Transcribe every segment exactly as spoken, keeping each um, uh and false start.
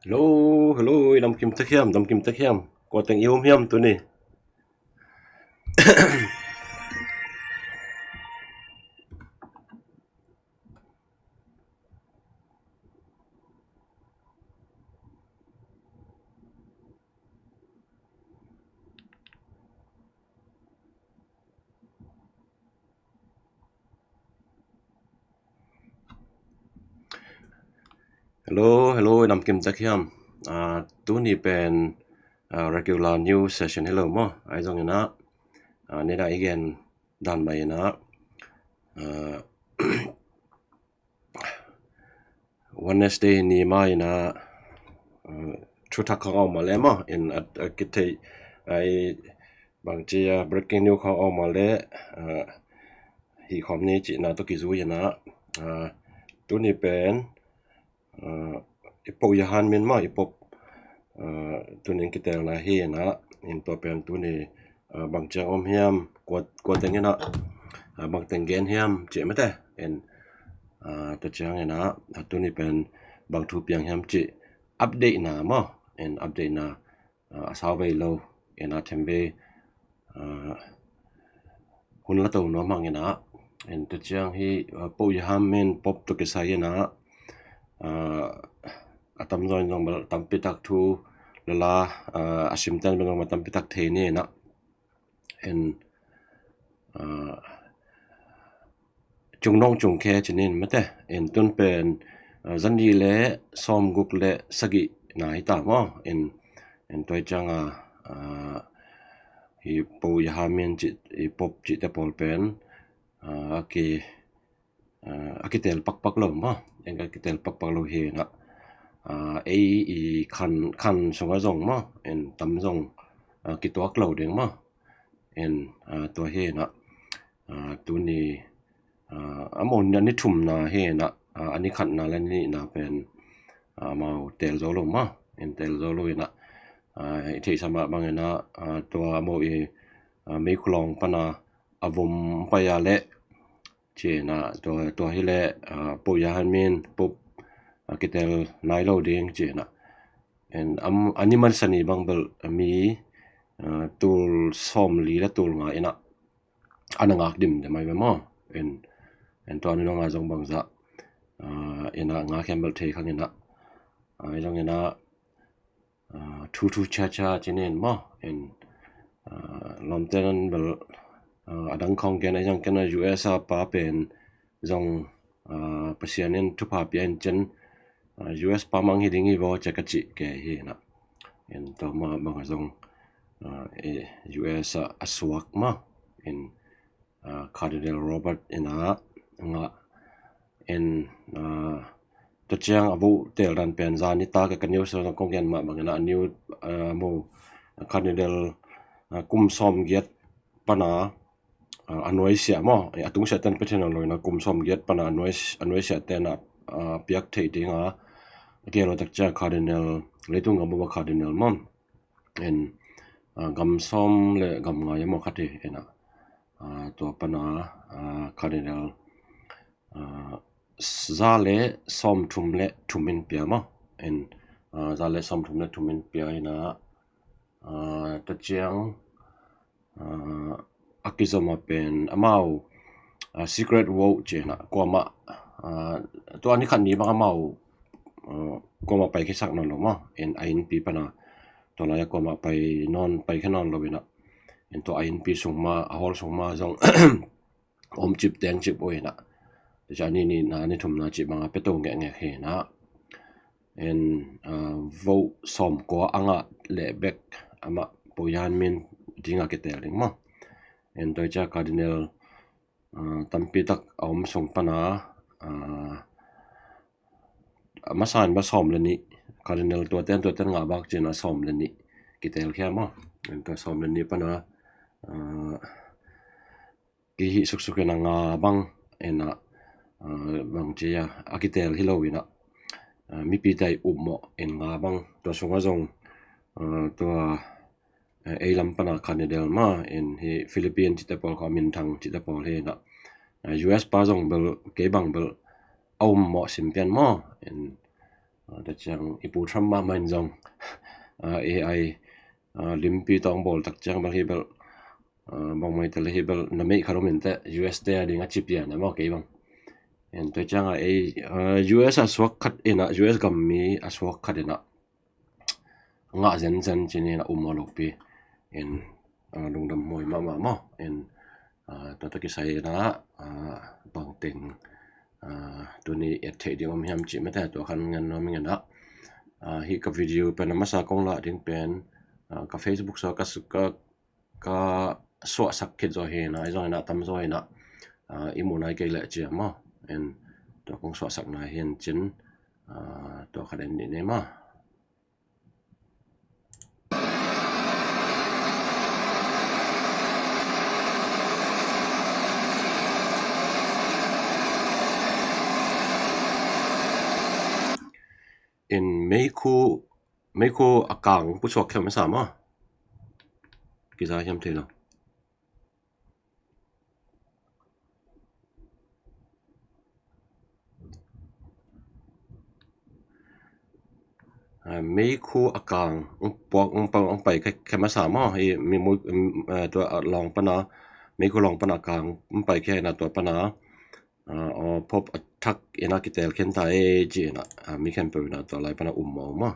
Hello, hello, i damkim tek hiam, damkim tek hiam. Kua teng i um hiam tuni? Hello, hello, i damkim tek hiam. Ah, tuni pen, ah, regular news session hi lo maw. Ahi zongin ah, ah, nidang i gen dan mah in ah, ah, Wednesday ni mah in ah, ah, thuthak khawng a om mah leh maw, in a, a kithei, ah, i bangci, ah, breaking news khawng a om mah leh, ah, hih khawm ni cihna tawh kizui in ah, ah, tuni pen, ah, i Pope Yohan min maw, i Pope, ah, tuni in kitelna hi in ah, in tua pen tuni, ah, bang ciang om hiam, kua, kua teng in ah, ah, bang teng gen hiam cih mate, in, ah, tua ciang in ah, ah, tuni pen bang thu piang hiam cih update na maw, in update na, ah, a sau vei lo, in ah them vei, ah, hun la to nuam hang in ah, in tua ciang hih, ah, Pope Yohan min Pope tawh kisai in ah, ah, a tamzaw in zong bel tampi tak thu lala, ah, a simten bel zong bel tampi tak thei ni in ah, in, ah, cungnong cungkhe ci ni in mate, in tun pen, ah, zanih le sawmguk le sagih na hi ta maw, in, in tua hi ciang a, ah, hih Pope Yohan min cih, hih Pope cihte pawl pen, ah, a ki, ah, a kitel pakpak lo maw, in a kitel pakpak lo hi in ah, ah, ei i khan, khan sungah zong maw, in tam zong, ah, kituak lo ding maw, in, ah, tua hi in ah, ah, tuni, ah, amau ni, a ni thumna hi in ah, ah, a ni khatna le a ni nihna pen, ah, amau tel zo lo maw, in tel zo lo in ah, ah, i theihsa mah bang in ah, ah, tua amau i, ah, meikhulawng pan a a vom pai a leh ci in ah, tua, tua hi leh, ah, Pope Yohan min Pope, ah, kitel nai lo ding ci in ah, in am, a ni mansa ni bang bel mi, ah, tul sawmli le tul nga in ah a na ngak dimdem ahi ve maw, in, in tua ni nong a zong bangzah, ah, in ah ngak hiam bel thei khang in ah, ah, ahi zongin ah, ah, thu thu cha cha ci ni in maw, in, ah, lawmte nan bel, ah, a dang khawng gen ahi zong ken a U S a pa pen zong, ah, Pasian in thupha pia in cin, ah, U S pa mang hi ding hi vaw ci a ka cih kei hi in ah, in tua mah bang a zong, ah, i U S a, a suak maw, in, ah, Cardinal Robert in ah ngah in, ah, tua ciang a vote tel dan pen zan nitak a ka news kong gen mah bang in ah a new, ah, maw, Cardinal, ah, kum sawmgiat pan a, ah, a nuaisiah maw, eh, a tungsiah ten pe thei nawn lo in ah kum sawmgiat pan a a nuai, a nuaisiah ten ah, ah, piak theih ding a, a kei lo tak ciang Cardinal, leitung gam bup a Cardinal maw, in, ah, gam sawm le gam nga a maw khat hi in ah, ah, tua pan a, ah, Cardinal, ah, za le sawmthum le thum in pia maw, in, ah, za le sawmthum le thum in pia in ah, ah, tua ciang, ah, a kizom a pen amau, ah, secret vote ci in ah kuamah, ah, tua ni khat ni bang amau, ah, kuamah pai khiasak nawn lo maw, in a innpi pan a tua lai a kuamah pai nawn, pai khia nawn lo in ah, in tua a innpi sung mah, a hall sung mah zong om cip teng cip uh in ah, tua ciang a ni nihna, a ni thumna cih bang a pia to ngekngek hi in ah, in, ah, vote sawmkua a ngah leh bek amah Pope Yohan min ding a kitel ding maw, in tua ciang Cardinal, ah, tampi tak a om sung pan a, ah, a masa in bel sawm le nih, Cardinal tuate in, tuate in ngah bak ci in ah sawm le nih kitel khia maw, in tua sawm le nih pan a, ah, kihih suksuk in ah nga bang in ah, ah, bang ci a, a kitel hi lo in ah, ah, mipi tai upmawh in nga bang, tua sungah zong, ah, tua, eh, ei lam pan a Cardinal maw, in hih Philippine cihte pawl khawng, minthang cihte pawl hi in ah, ah, U S pa zong bel kei bang bel a upmawh sim pian maw, in, Ah, tua ciang i Pu Trump mahmah in zong, ah, A I, ah, limpi tawh hong bawl tak ciang bel hi bel, ah, bangmah hi ta leh hi bel na meih khat om in teh U S te a ding a ci pian a maw kei bang. En tua ciang a ei, ah, U S a suak khat in ah, U S gam mi a suak khat in ah ngah zenzen ci-in a um aw lopi. En, ah, lungdam huai mahmah maw. En, ah, tua tawh kisai in ah, ah, bangteng, ah, tuni et theih ding om hiam cih mate tua khan ngen nuam ing in ah. Ah, hih ka video pen a masa kong lah ding pen, ah, ka Facebook sua ka, ka, ka suahsak khit zaw hi in ah, ahi zongin ah tam zaw in ah, ah, i muh nai kei leh ci a maw. En tua kong suahsak nai hi in cin, ah, tua khat en ni nei maw. En meikhu, meikhu a kang pusuak khia masa maw. Kiza hiam thei lo. Ah, meikhu a kang hong puak, hong pa, hong pai khia masa maw. Hi mi mu, ah, tua, ah, lawng pan a, meikhu lawng pan a kang hong pai khia in ah tua pan a, ah, aw, Pope a thak in ah kitel khin ta e ci in ah, ah, mi khempeuh in ah tua lai pan a um maw maw.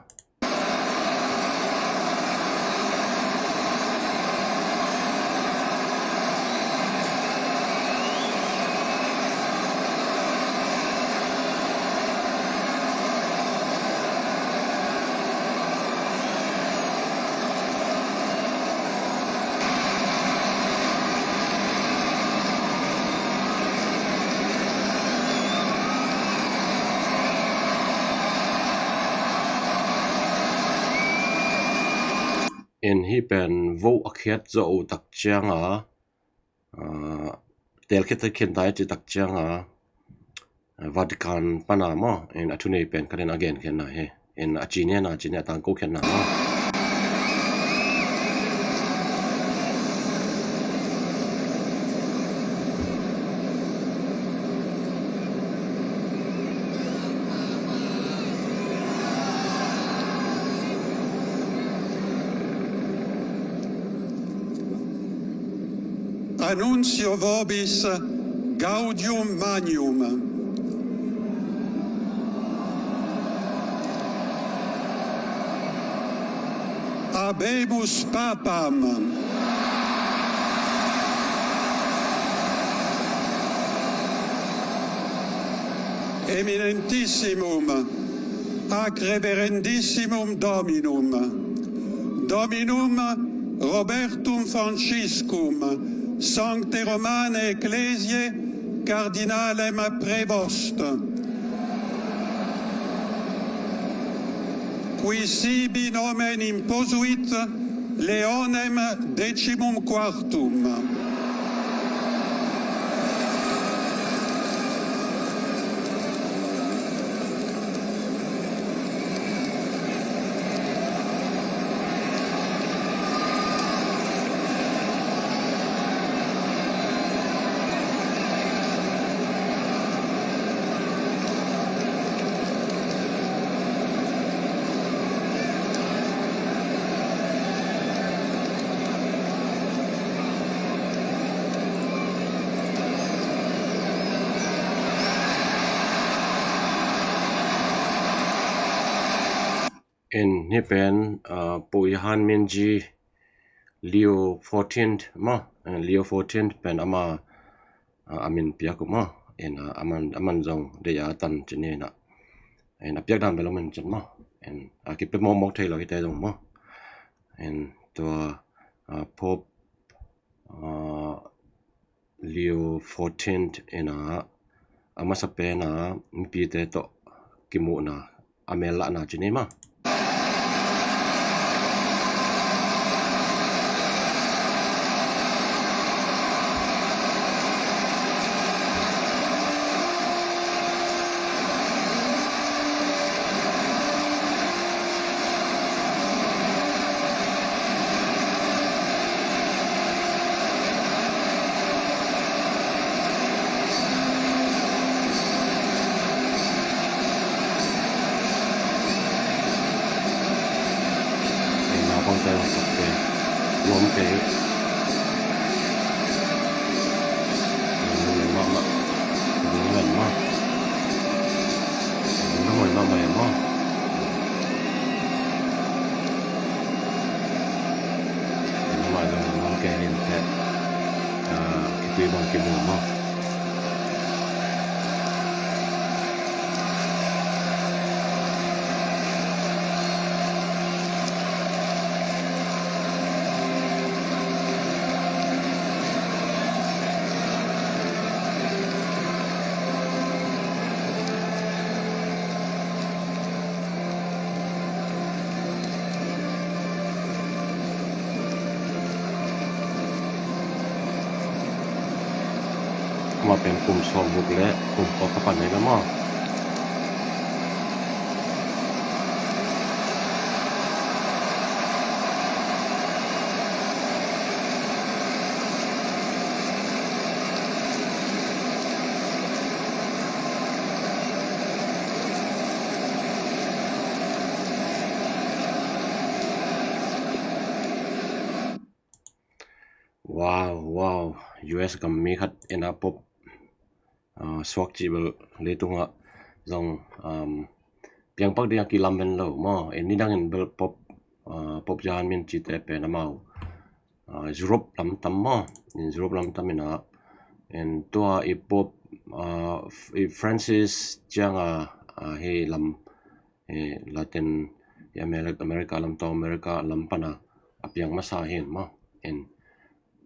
En hih pen vote a khiat zawh uh tak ciang a, ah, tel khit khin ta e cih tak ciang a, ah, Vatican pan a maw, en a thunei pen khat in a gen khiatna hi. En a ci ni a, ci ni a tangko khiatna maw. Annuntio vobis gaudium magnum. Habemus papam. Eminentissimum ac reverendissimum dominum, dominum Robertum Franciscum, Sanctae Romanae Ecclesiae cardinalem prevost, qui sibi nomen imposuit Leonem decimum quartum. En hih pen, ah, Pu Johan Minji Leo fourteenth maw, eh, Leo fourteenth pen ama, ah, a min piak uh maw. En, ah, aman, aman zong deih a tan ci ni in ah. En a piak dan bel om in cin maw. En a kipia mawkmawk thei lo hite zong maw. En tua, ah, Pope, ah, Leo fourteenth in ah a masa pen a mipite tawh kimuhna a mel lahna ci ni maw. Nuam kei. Nuam mahmah. Nuam mahmah. Nuam mahmah maw. Nuam mahmah zong nuam kei hi inteh. Ah, khitui bang kimu maw. Amah pen kum sawmguk le kum kua ka pan hi la maw. Wow, wow. U S gam mi khat in a Pope, ah, suak cih bel leitungah zong, um, piangpak ding a kilamen lo maw. En nidangin bel Pope, ah, Pope Johan min cite pen amau, ah, Europe lam tam maw. En Europe lam tam in a, en tua i Pope, ah, i Francis ciang a, ah, hi lam, eh, Latin, i Ameri-, America lam tawh, America lam pana a piang masa hi maw. En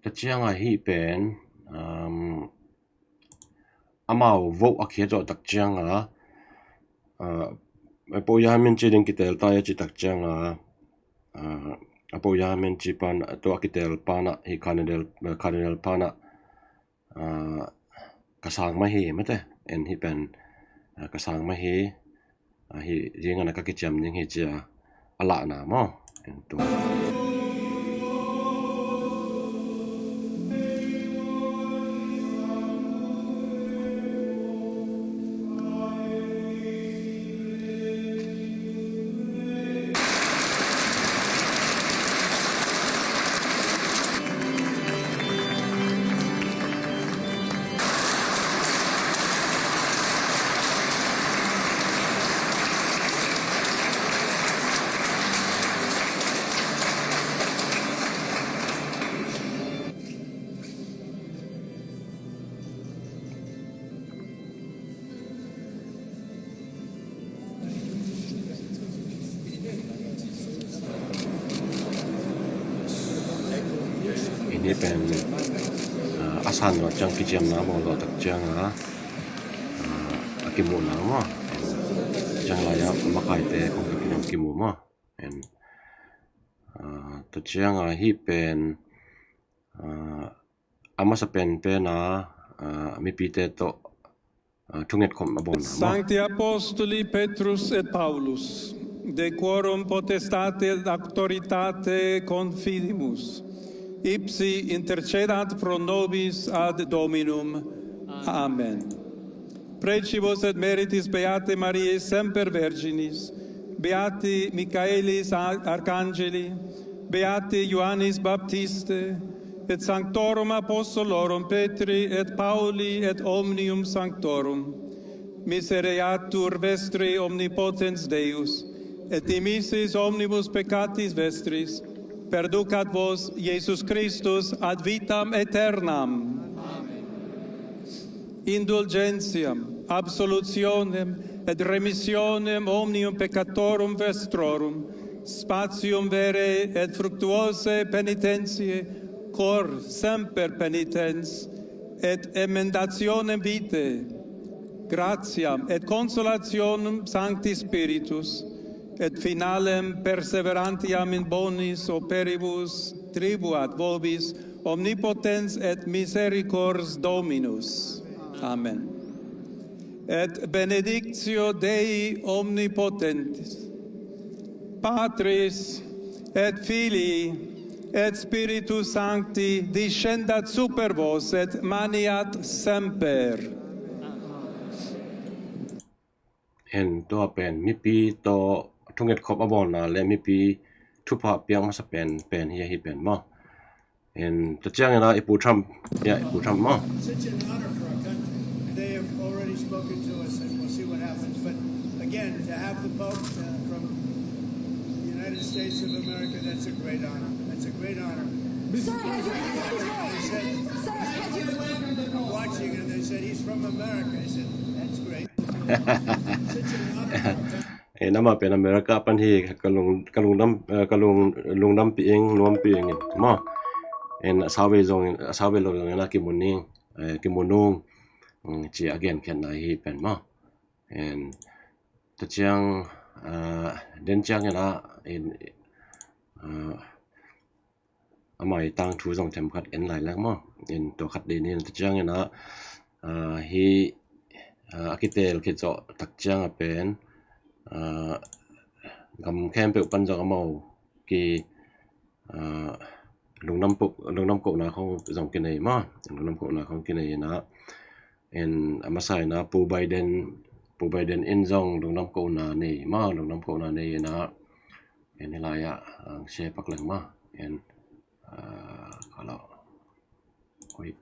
tua ciang a hih pen, um, amau vote a khia zawh tak ciang a, ah, a Pope Johan min ci ding kitel ta a ci tak ciang a, ah, a Pope Johan min ci pan, tua kitel pana, hi Cardinal, Cardinal pana, ah, ka sang mah hi mate, en hih pen, ah, ka sang mah hi, ah, hih ding a na ka kiciam ding hi cia a lahna maw. En tung. Hih pen, ah, a san lo ciang kiciamna bawl lo tak ciang a, ah, a kimuhna maw. Ciang lai a makaite kong ka kimu maw. En, ah, tua ciang a hih pen, ah, a masa penpen a, ah, mipite tawh, ah, thungetkhop a bawl na maw. Sancti apostoli Petrus et Paulus, de quorum potestate et auctoritate confidimus, ipsi intercedant pro nobis ad Dominum. Amen. Precibus et meritis Beatae Mariae semper Virginis, Beati Michaelis a-, Arcangeli, Beati Ioannis Baptistae, et sanctorum apostolorum Petri et Pauli et omnium sanctorum, misereatur vestri omnipotens Deus, et dimissis omnibus peccatis vestris, perducat vos Iesus Christus ad vitam aeternam. Indulgentiam, absolutionem et remissionem omnium peccatorum vestrorum, spatium verae et fructuosae penitentiae, cor semper penitens, et emendationem vitae, gratiam et consolationem Sancti Spiritus, et finalem perseverantiam in bonis operibus tribuat vobis omnipotens et misericordius Dominus. Amen. Et benedictio Dei omnipotentis, Patris et Filii et Spiritus Sancti, descendat super vos et maneat semper. En tua pen mipi tawh thungetkhop a bawlna le mipi thupha piak masa pen, pen hi ahi pen maw. And tua ciangin ah i Pu Trump, yeah, i Pu Trump maw. Such an honor for our country. They have already spoken to us, and we'll see what happens. But again, to have the Pope uh, from the United States of America, that's a great honor. That's a great honor. Sir, has your message They said, Sir, has your I'm watching, and they said, "He's from America." I said, "That's great." Such an honor for our country. Eh, nama pen America pan hi ka lung ka lungdam eh, ka lung lungdam pi ing nuam pi ing in maw. And a sau ve zong in a sau ve lo zong in a kimu ning eh, kimu nung mm, ci a gen khiat na hi pen maw. And tua ciang ah, den ciang in a in ah, amah i tangthu zong themkhat en lai lak maw. In tua khat dei ni in tua ciangin ah ah, hi ah, a kitel khit zawh tak ciang a pen ah, gam khempeuh pan zong amau ki ah, lungdam puk lungdam kohna khong zong kinei maw. Lungdam kohna khong kinei in ah in a masa in ah Pu Biden Pu Biden in zong lungdam kohna nei maw. Lungdam kohna nei in ah en hi lai ah ang share pak leng maw. En ah, kalau hui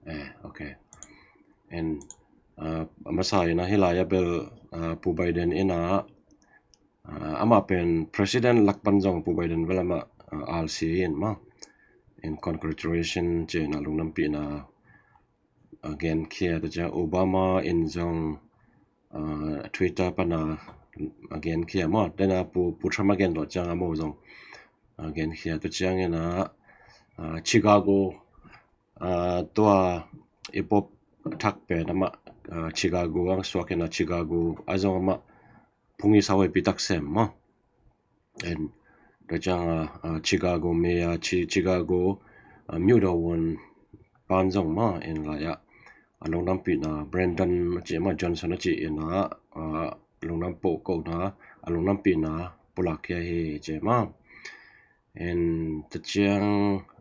eh, okay. En ah, a masa in ah hi lai ah bel ah, Pu Biden in ah ah, amah pen president lak pan zong Pu Biden bel amah ah, R C in maw. En congratulation ci in ah lungdam pi in ah a genkhia tua ciang Obama in zong ah, Twitter pan a a genkhia maw. Den a Pu Pu Trump a gen tua ciang a mo zong a genkhia tua ciangin ah ah, Chicago ah, tua i Pope thak pen amah ah, Chicago ang suak in ah Chicago a zong amah phung i sau i pi tak sem maw. En tua ciang ah, ah, Chicago mi ah, Chi Chicago ah, miu do won pan zong maw. En lai ah a lungdam pi in ah Brandon a ci maw Johnson a ci in ah ah, lungdam puk kohna a lungdam pi in ah pulak khia hi ci maw. En tua ciang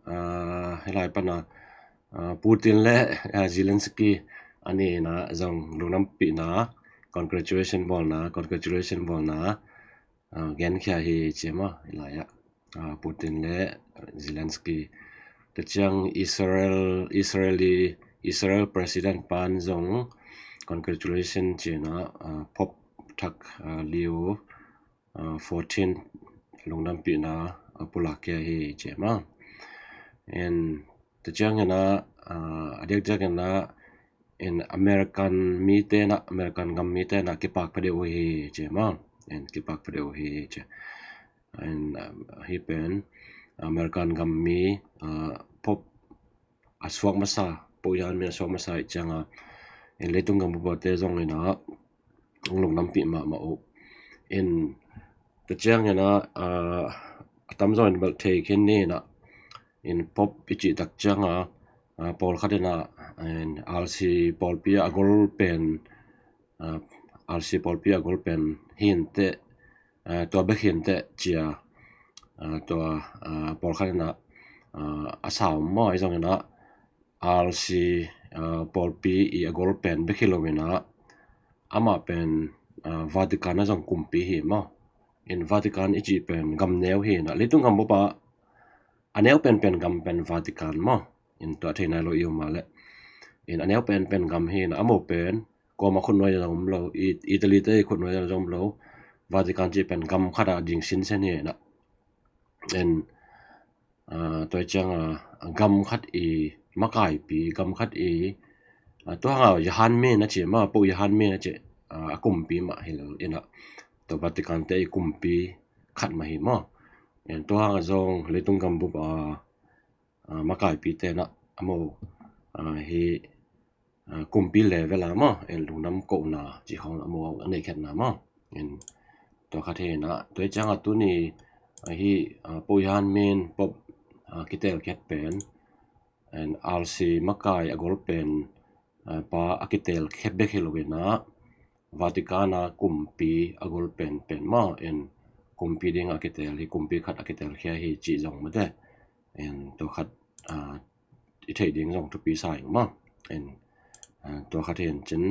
ah, hi lai pan ah ah, Putin le ah, Zelensky a ni in ah zong lungdam pi in ah congratulation bawlna congratulation bawlna ah, genkhia hi ci maw. Hi lai ah ah, Putin le Zelensky tua ciang Israel Israeli Israel president pan zong congratulation ci in ah ah, Pope thak ah, Leo ah, fourteen lungdam pi in ah a pulak khia hi ci maw. En tua ciangin ah ah, a diakdiak in ah in American mite in ah American gam mite in ah kipak pha deuh uh hi ci maw. En kipak pha deuh uh hi ci. En ah, hi pen American gam mi ah, Pope a suak masa Pope Yohan mi a suak masa i ciang a in leitung gam bup a te zong in ah lungdam pi mahmah uh. In tua ciangin ah ah, a tam zong in bel thei khin ni in ah in Pope i cih tak ciang a ah, pawlkhat in ah in R C pawlpi a gol pen ah, R C pawlpi a gol pen hi in teh ah, tua bek hi in teh ci a ah, tua ah, pawlkhat in ah ah, a sau maw. Ahi zongin ah R C ah, pawlpi i a gol pen bek hi lo in ah amah pen ah, Vatican a zong kumpi hi maw. In Vatican i cih pen gam neu hi in ah leitung gam bup a a neu penpen gam pen Vatican maw. In tua thei nai lo i um a leh in a neu penpen gam hi in ah a mo pen kuama khutnuai zong om lo. I- Italy te i khutnuai zong om lo. Vatican cih pen gam khat a ding sinsen hi in ah en ah, tua ciang ah, gam khat i makaipi gam khat i ah, tua hang a Yohan mi na ci maw Pope Yohan mi na ci ah, a kumpi mah hi lo in ah tua Vatican te i kumpi khat mah hi maw. En tua hang a zong leitung gam bup a ah, makaipi te in ah a mo ah, hi ah, kumpi level a maw. En lungdam kohna ci khong a mo a nei khiat na maw. En tua khat hi in ah tua ciang a tuni ah, hi ah, Pope Yohan min Pope ah, kitel khiat pen en R C makai a gol pen ah, pa a kitel khiat bek hi lo in ah Vatican a kumpi a gol pen pen maw. En kumpi ding a kitel hi kumpi khat a kitel khia hi cih zong mate. En tua khat ah, i theih ding zong thupi sa ing maw. En ah, tua khat hi in cin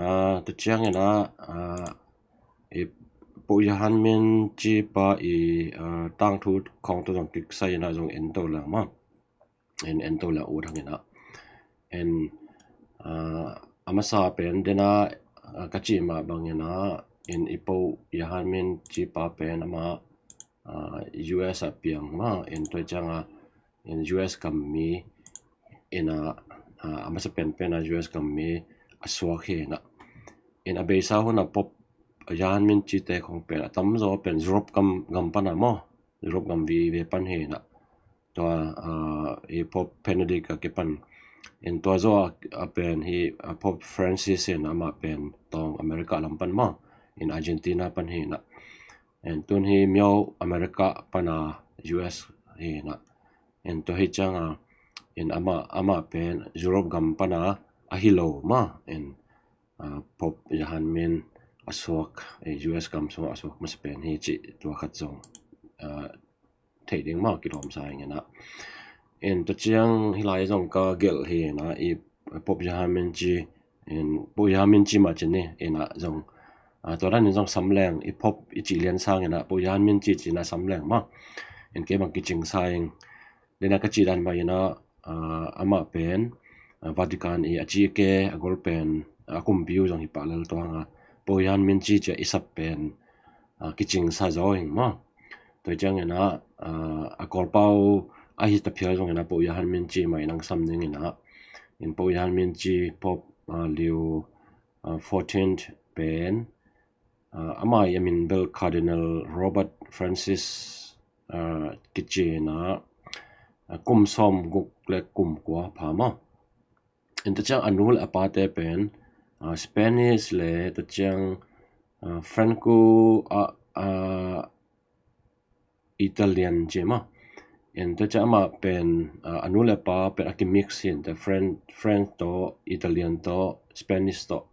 ah, tua ciangin ah ah, i Pope Yohan Min Chi pa i, ah, tangthu khawng tawh zong kisai in ah zong en to leng maw. En, en to leng ut hang in ah. En, ah, a masa pen den a, ah, ka cih mah bang in ah, en i Pope Yohan Min Chi pa pen amah, ah, U S ah piang maw. En tua ciang a, en U S gam mi in ah, ah, a masa penpen a U S gam mi a suak hi in ah. En a beisa hun a Pope Yohan Min Chi te khawng pen a tamzaw pen Europe gam, gam pan a maw. Europe gam vive pan hi in ah. Tua, ah, i Pope Benedict a kipan. En tua zaw a, a pen hi, ah, Pope Francis in ah amah pen tawng America lam pan maw. En Argentina pan hi in ah. En tun hi miau America pan a U S hi in ah. En tua hi ciang a, en amah, amah pen Europe gam pan a ahi lo maw. En, ah, Pope Yohan Min a suak, eh, U S gam sung a suak masa pen hi cih tua khat zong, ah, theih ding maw kilawm sa ing in ah. En tua ciang hih lai zong ka gelh hi in ah, i Pope Yohan Min Chi, en Pope Yohan Min Chi mah ci ni in ah zong, ah, tua dan in zong sam leng, i Pope i cih lian sang in ah Pope Yohan Min Chi ci in ah sam leng maw. En kei bang kicing sa ing. Den a ka cih dan mah in ah, ah, amah pen, ah, Vatican i a ci ke a gol pen, ah, a kumpi uh zong hi pah lel tua hang a Pope Yohan Min Chi ci a i sap pen, ah, kicing sa zaw ing maw. Tua ciang in ah, ah, a Kawlpau a hi ta phial zong in ah Pope Yohan Min Chi mah in ang sam ding in ah. En Pope Yohan Min Chi, Pope, ah, Leo, ah, fourteenth pen, ah, amah i a min bel Cardinal Robert Francis, ah, kici in ah, ah, kum sawm guk le kum kua pha maw. En tua ciang a nu le a pate pen, ah, Spanish le tua ciang, ah, Franco, ah, ah, Italian ci maw. En tua ciang amah pen, ah, a nu le pa pen a kimix hi in, tua French, French tawh, Italian tawh, Spanish tawh,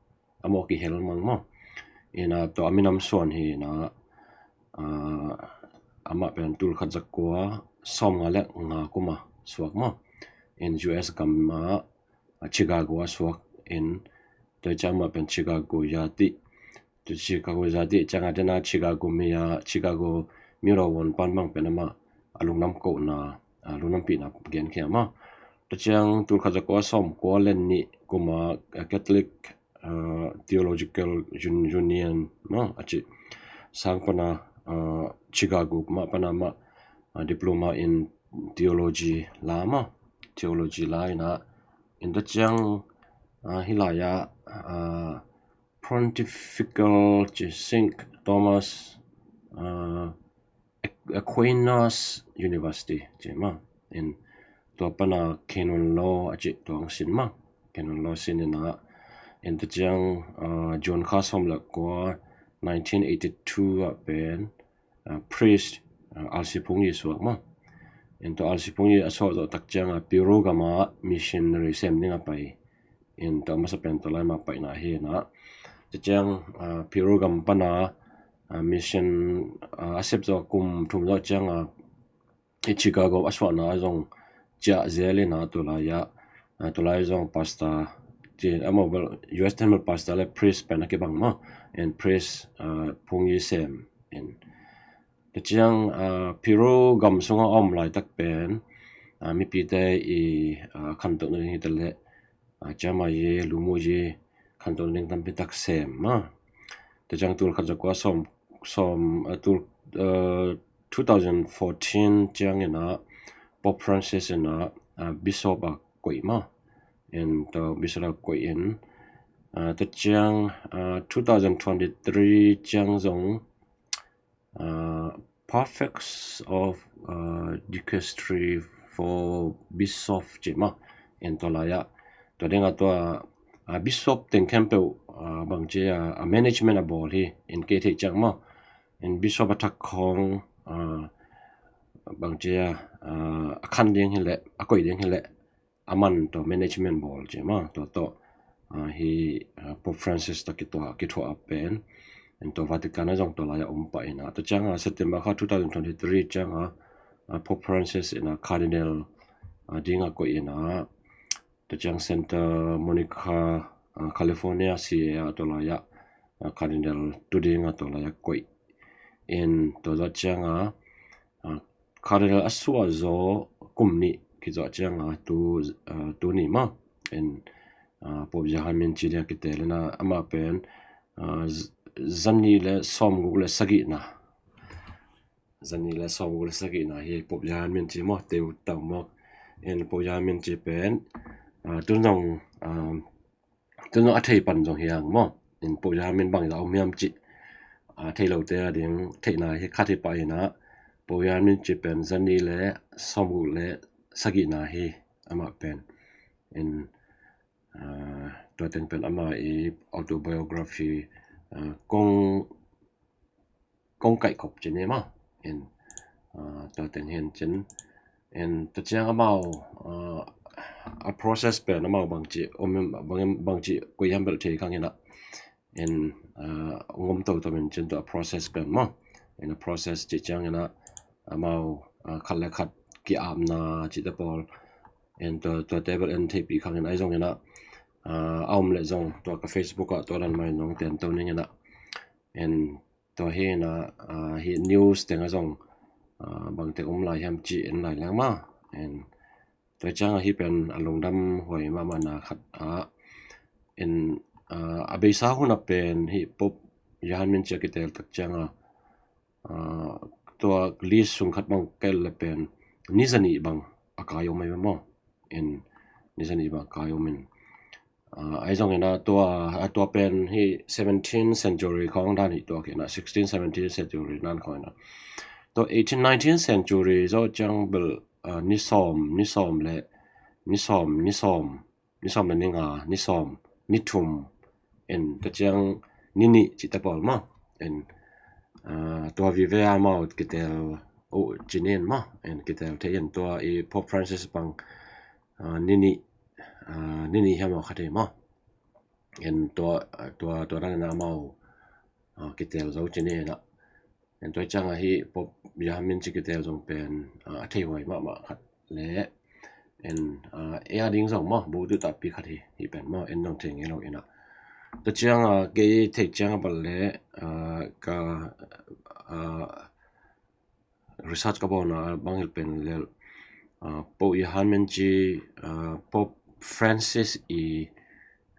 a mawh kihel mang maw. En, ah, tua a minam suan hi in ah, ah, amah pen tul khat za kua sawm nga le nga kum a suak maw. En U S gam ah, ah, Chicago a suak in, tua ciang amah pen Chicago ya ti. Tua Chicago ya ti ciang a den a Chicago mi a, Chicago mi rawh won pan bang pen amah a lungnam kohna, a lungnam pihna gen khia maw. Tua ciang tul khat za kua sawm kua le nih kum a, ah, Catholic, ah, Theological Un-, Union maw a ci sang pan a, ah, Chicago mah pan a amah, ah, diploma in theology la maw. Theology la in ah, en tua ciang, ah, hih lai ah, ah, Pontifical ci Saint Thomas, ah, Aquinas University ci maw. En tua pan a canon law a ci tua hong sin maw. Canon law sin in ah, en tua ciang, ah, June kha sawm le kua nineteen eighty-two ah pen, ah, priest, ah, R C Phung Yi suak maw. En tua R C Phung Yi a suak zawh tak ciang a Peru gam ah missionary sem ding a pai. En tua masa pen tua lai mah paina hi in ah. Tua ciang, ah, Peru gam pan a, ah, mission, ah, a sep zawh kum thum zawh ciang a, i Chicago a suahna zong ciah zel in ah tua lai ah, ah, tua lai zong pastor ci, amah bel U S ten bel pastor le priest pen a kibang maw. En priest, ah, Phung Yi sem in. Tua ciang, ah, Peru gam sung a om laitak pen, ah, mipite i, ah, khantohna ding hi ta leh, ah, ciamah yi, lumu yi, khantohna ding tampi tak sem maw. Tua ciang tul khat za kua sawm, sawm, ah, tul, ah, two thousand fourteen ciang in ah Pope Francis in ah, ah, bishop a koih maw. En tua bishop a koih in, ah, tua ciang, ah, two thousand twenty-three ciang zong, ah, Prefect of, ah, Dicastery for Bishop ci maw. En tua lai ah, tua ding ah tua, ah, bishop teng khempeuh, ah, bang ci a, ah, management a bawl hi, en kei theih ciang maw. En bishop a thak khawng, ah, bang ci a, ah, a khan ding hi leh, a koih ding hi leh, a man tawh management bawl ci maw, tua tawh, ah, hi, ah, Pope Francis tawh kituah, kithuah a pen, en tua Vatican ah zong tua lai ah om pah in ah. Tua ciang a, September kha two thousand twenty-three ciang a, ah, Pope Francis in ah Cardinal, ah, ding a koih in ah, tua ciang Santa Monica, ah, California C A ah tua lai ah, ah, Cardinal tu ding a tua lai ah koih. In tua zawh cianga, ah, Cardinal a suah zaw kum nih kizuah cianga tu, ah, tu ni maw. In, ah, Pope Johan Minci dia kitel ina amah pen, ah, z-, zanih le sawmguk le sagihna. Zanih le sawmguk le sagihna hi Pope Johan Minci maw, teu tau maw. In Pope Johan Minci pen, ah, tun zong, ah, tun zong a thei pan zong hi hang maw. In Pope Johan Min bang zah om hiam cih, ah, thei lote a ding theihna hi khat hi pah ina, Pope Johan Minci pen zanih le sawmguk le sagihna hi amah pen. In, ah, tua teng pen amah i autobiography, ah, kong, kong kaihkhop ci ni maw. In, ah, tua teng hi in cin. In tua ciang amau, ah, a process pen amau bangci om, bang, bangci koi hiam bel thei khang ina. In, ah, ngom toto in cin tua a process pen maw. In a process ci ciang ina amau, ah, khat le khat ki-apna cite pawl. In tua, tua table in theihpih khang in ahi zong ina, ah, a om le zong tua ka Facebook ah tua dan mai nong ten to ning ina. In tua hi ina, ah, hi news teng a zong, ah, bangte um lai hiam ci in lai leng maw. In tua cianga hi pen a lungdam huai mahmahna khat ah. In, ah, a beisa hun a pen hi Pope Johan Minci a kitel tak cianga, ah, tua list sung khat bang kaih le pen ni zanih bang a kai om ahi maw. In ni zanih bang a kai om in, ah, ahi zong ina tua, ah, tua pen hi seventeenth century khawng dan hi tua kina, sixteen, seventeenth century dan khawng ina. Tua eighteen, nineteenth century zawh ciang bel, ah, ni sawm, ni sawm le, ni sawm, ni sawm, ni sawm le ni nga, ni sawm, ni thum, in tua ciang ni nih cite pawl maw. In, ah, tua vive amau kitel uh ci ni in maw. In kitel thei in tua i Pope Francis bang, ah, ni nih, ah, ni nih hiam aw khat hi maw. In tua, ah, tua, tua dan ina amau, ah, kitel zo ci ni ina. In tua cianga hi Pope Johan Minci kitel zong pen, ah, a thei huai mahmah khat le. In, ah, ei a ding zong maw, bu tu tapi khat hi, hi pen maw, in zong thei ngei lo ina. Tua cianga kei thei cianga bal le, ah, ka, ah, research ka bawlna bang hil pen le, ah, Pope Johan Minci, ah, Pope Francis i,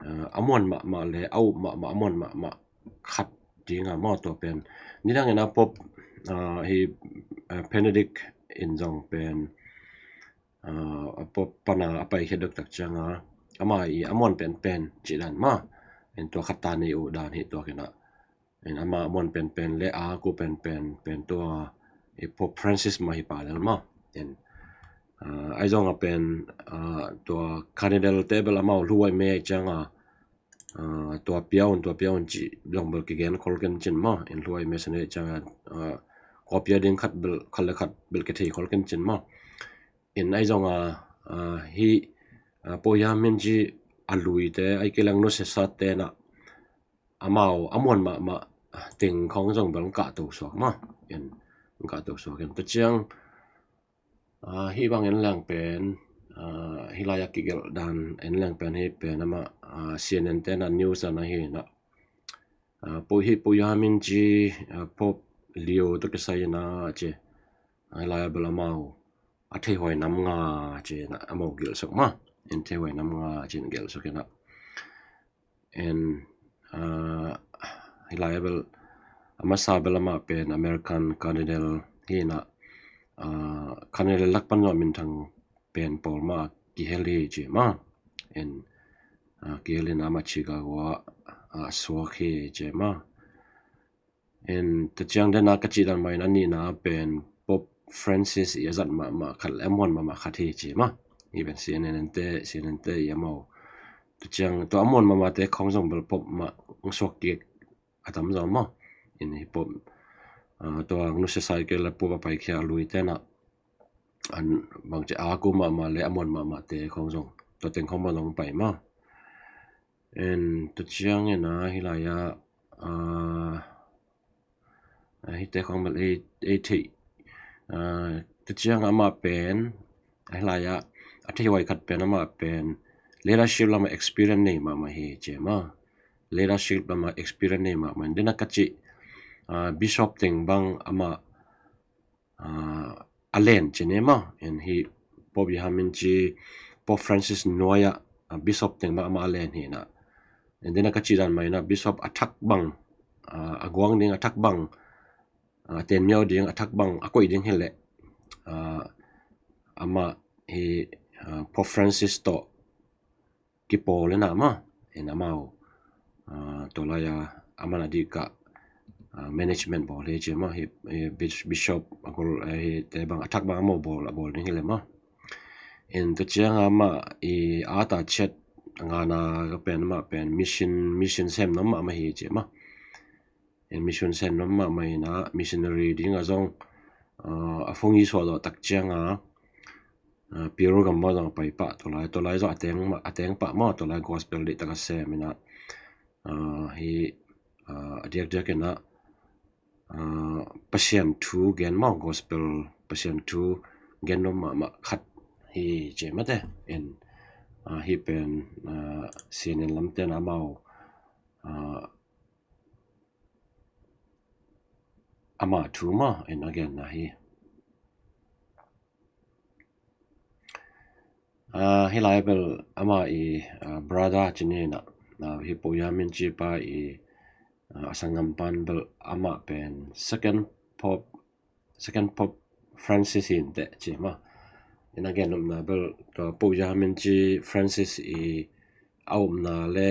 ah, a muan mahmah le a up mahmah, a muan mahmah khat dinga maw tua pen. Nidang ina Pope, ah, hi, ah, Benedict in zong pen, ah, Pope pana a paikhia dok tak cianga ama i a muan penpen ci dan maw. In tua khat ta nei uh dan hi tua kina. In ama muan penpen le a ku penpen pen tua i Pope Francis mah hi pah lel maw. In, ah, ahi zong a pen, ah, tua Cardinal te bel amau hluhuai mei ahi cianga, ah, tua pia un, tua pia un ci zong bel kigen khol ken cin maw. In hluhuai mei sa nei cianga, ah, kua pia ding khat bel, khat le khat bel kithei khol ken cin maw. In ahi zong a, ah, hi, ah, Pope Johan Minci a luite, ahi kei leng nusesa te na amau a muan mahmah teng khawng zong bel kah to suak maw. In kah to suak in tua ciang, ah, hih bang en leng pen, ah, hih lai-ah kigelh dan en leng pen hih pen amah, ah, C N N te na news dan ahi na. Ah, Pope hih Pope Johan Minci, ah, Pope Leo tawh kisai ina ci. Ah, hih lai-ah bel amau a theihuai nam nga ci na amau gelh suak maw. In theihuai nam nga ci in gelh suak ina. En, ah, hih lai-ah bel a masa bel amah pen American Cardinal hi na, ah, Cardinal lak pan zong a minthang pen pawl mah kihel hi ci maw. En, ah, kihel in amah Chicago ah, ah, suak hi ci maw. En, tua ciang den a ka cih dan mah in a nihna pen Pope Francis i a zat mahmah khat le a muan mahmah khat hi ci maw. Hih pen C N N te, C N N te i amau. Tua ciang tua a muan mahmah te khawng zong bel Pope mah hong suak kik a tam zaw maw. In hih Pope, ah, tua nusesa kei le Pope a paikhia a luite na. An bangci a ku mahmah le a muan mahmah te khawng zong tua teng khawng bang zong pai maw. En tua ciang ina hih lai-ah, ah, ah, hihte khawng bel ei, ei theih. Ah, tua ciang amah pen, ah, hih lai-ah a theihuai khat pen amah pen leadership lamah experience nei mahmah hi ci maw. Leadership lamah experience nei mahmah. Den a ka cih, ah, bishop teng bang amah, ah, a len ci ni maw. En hih Pope Yahamin ci Pope Francis nuai-ah, ah, bishop teng bang amah a len hi inah. En dena ka cih dan mah inah bishop a thak bang, ah, a guang ding a thak bang, ah, a tenmiau ding a thak bang a koih ding hileh, ah, amah hih, ah, Pope Francis tawh kipawl inah maw. En amau, ah, tua lai-a aman a dikah, ah, management bawl hi ci maw. Hih, hih bis-, bishop a gol, eh, hihte bang a thak bang amau bawl, a bawl ding hileh maw. En tua cianga amah i ata ciat ngana ka pen amah pen mission, mission sem nuam mahmah hi ci maw. En mission sem nuam mahmah inah missionary dingah zong, ah, a phungyi suah zawh tak cianga, ah, Peru gam mah zong a pai pah, tua lai, tua lai zong a teng mah, a teng pah maw, tua lai gospel deih tak a sem inah, ah, hih, ah, a diakdiak inah, ah, Pasian thu gen maw, gospel Pasian thu gen nuam mahmah khat hi ci mate. En, ah, hih pen, ah, C N N lamte inah amau, ah, ama thu maw, en a genna hi. Ah, hih lai bel ama i, ah, brother ci ni inah, ah, hih Pope Yahamin ci pa i, ah, a sanggam pan bel amah pen second Pope, second Pope Francis hi inteh ci maw. En a gen nopna bel tua Pope Yahamin ci Francis i a upna le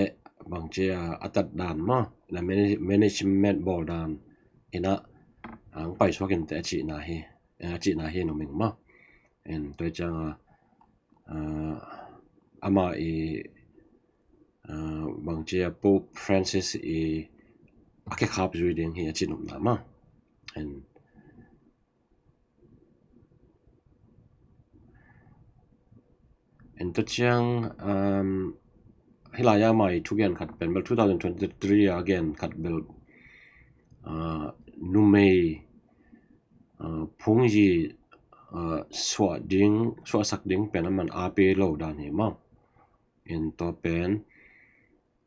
bangci a, a tat dan maw, inah manage-, management bawl dan inah, ah, ang paisuak inteh a cihna hi, eh, a cihna hi nuam ing maw. En tua cianga, ah, amah i, ah, bangci a Pope Francis i a kekhap zui ding hi a cih nopna maw. En En tua ciang, um, hih lai-ah ama i thugen khat pen bel two thousand twenty-three a gen khat bel, uh, numei, uh, phungyi, uh, suah ding, suahsak ding pen aman a pe lo dan hi maw. En tua pen,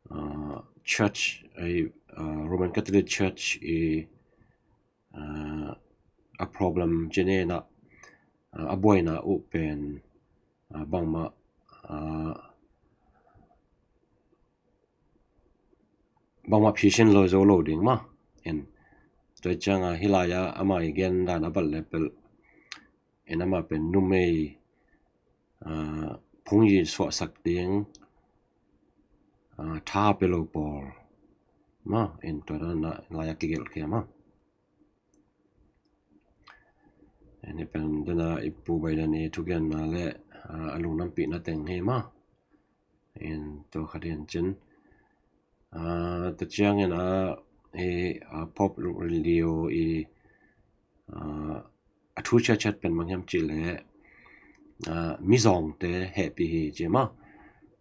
uh, church, ei, uh, Roman Catholic Church i, uh, a problem ci ni inah, uh, a buaina uh pen, uh, bangmah, uh, bangmah phisin lo zo lo ding maw. En tua cianga hih lai-ah ama i gen dan a bat le pel, en amah pen numei, ah, phungyi suahsak ding, ah, tha pe lo pawl maw. En tua dan a lai-ah kigelh khia maw. En hih pen dena i Pu Biden i thugenna le, ah, a lungnampihna teng hi maw. En tua khat hi in cin, ah, tua ciangin, ah, i, ah, Pope Leo i, ah, a thu ciatciat pen bang hiam cih leh, ah, mizawngte hehpih hi ci maw.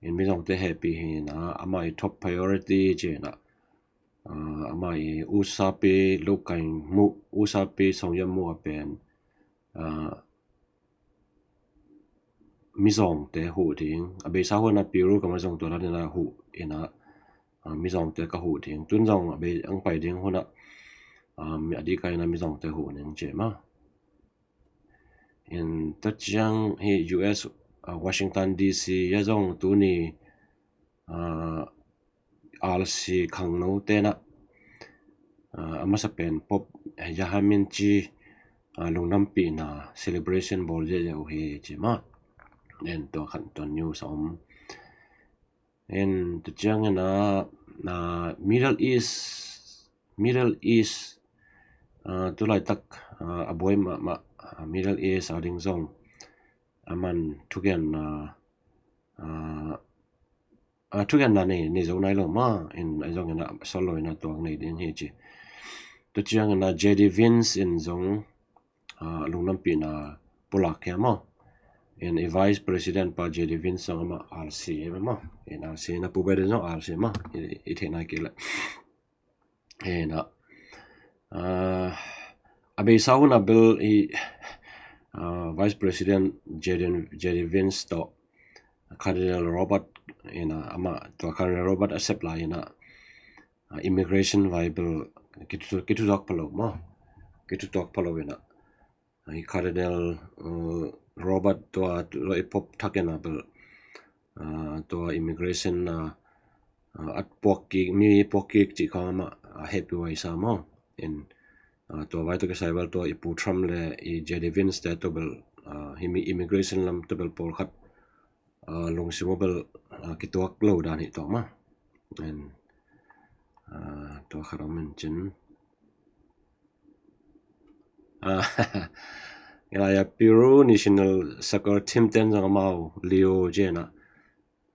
En mizawngte hehpih hi inah, amah i top priority ci inah, ah, amah i usapi lukaing muh, usapi songya muh a pen, ah, mizawngte huh ding. A beisa hunah Peru gam ah zong tua dan inah huh inah, ah, mizawngte ka huh ding. Tun zong a bei ang pai ding hunah, ah, mi, a dikah inah mizawngte huh ning ci maw. En tua ciang hih U S, ah, Washington D C ah zong tuni, ah, R C khangno tenah, ah, a masa pen Pope Yahamin ci, ah, lungnampihna celebration bawl ziahziah uh hi ci maw. En tua khat tua news a om. En tua ciangin ah, ah, Middle East, Middle East, ah, tulaitak, ah, a buai mahmah, ah, Middle East a ding zong aman thugen, ah, ah, ah, thugenna nei, nei zo nai lo maw. En a zong inah sawt lo inah tuak nei ding hi ci. Tua ciangin ah J D Vance in zong, ah, lungnampihna pulak hi maw. En i Vice President pa J D Vance zong amah R C hi maw. En R C na Pu Biden zong R C maw. I, i theih nai kei leh. Hi inah, ah, a beisa hunah bel i, ah, Vice President J D, J D Vance tawh Cardinal Robert inah, amah tua Cardinal Robert a sep lai inah, ah, immigration vai bel kithu, kithutuak pha lo maw. Kithutuak pha lo inah, ah, i Cardinal, uh, Robert tua, tua i Pope thak inah bel, ah, tua immigration, ah, ah, at puak kik, mi puak kik cih khawng amah, ah, hehpih huai sa maw. In, ah, tua vai tawh kisai bel tua i Pu Trump le i J D Vance te tawh bel, ah, himi immigration lam tawh bel pawlkhat, ah, lungsim uh bel, ah, kituak lo dan hi tawh maw. In, ah, tua khat om in cin. Ah, hih lai-ah Peru National Soccer Team ten zong amau Leo ci inah,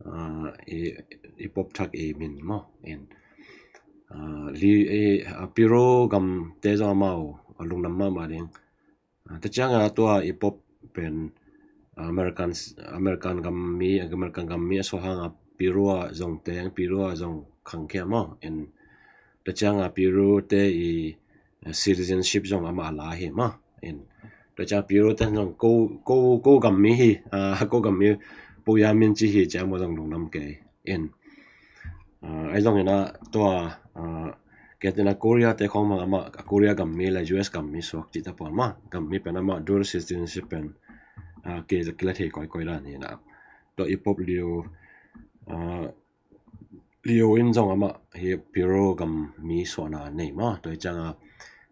ah, i, i Pope thak i min maw. In, ah, Li, i, ah, Peru gamte zong amau, ah, lungdam mahmah ding. Ah, tua ciangah tua i Pope pen, ah, American, American gam mi, American gam mi a suah hangah Peru ah zong teng, Peru ah zong khangkhia maw. In, tua ciangah Peru te i, ah, citizenship zong amah a la hi maw. In, tua ciangah Peru te zong ko, ko, ko gam mi hi, ah, ko gam mi, Pope a min ci hi ci-a amau zong lungdam kei. In, ah, ahi zongin ah tua, ah, kei te inah Korea te khawng bang amah, ah, Korea gam mi le U S gam mi suak cih ta puan maw. Gam mi pen amah dual citizenship pen, ah, kei, kila thei koikoi dan hi inah. Tua i Pope Leo, ah, Leo in zong amah hi Peru gam mi suahna nei maw. Tua hi ciangah,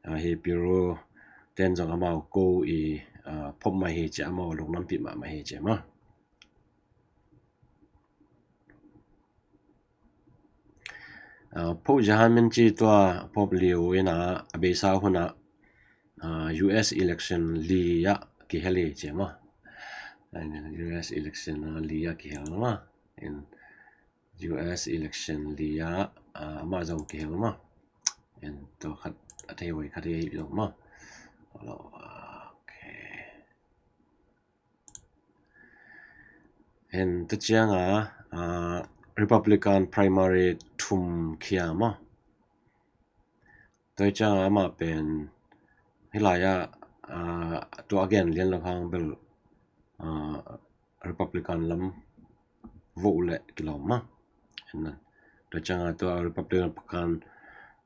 ah, hi Peru ten zong amau ko i, ah, Pope mah hi ci-a amau lungdampih mahmah hi ci maw. Ah, Pope Johannes ci tua Pope Leo inah a beisa hunah, ah, U S election li ah kihel hi ci maw. Ah, U S election, ah, li ah kihel maw. In, U S election li ah, ah, amah zong kihel maw. In, tua khat a thei huai khat hi zong maw. Okay. In, tua ciangah, ah, Republican primary thum khia maw. Tua ciangah amah pen hih lai-ah, ah, tua a gen lian lo hang bel, ah, Republican lam vote leh kilawm maw. In, tua ciangah tua Republican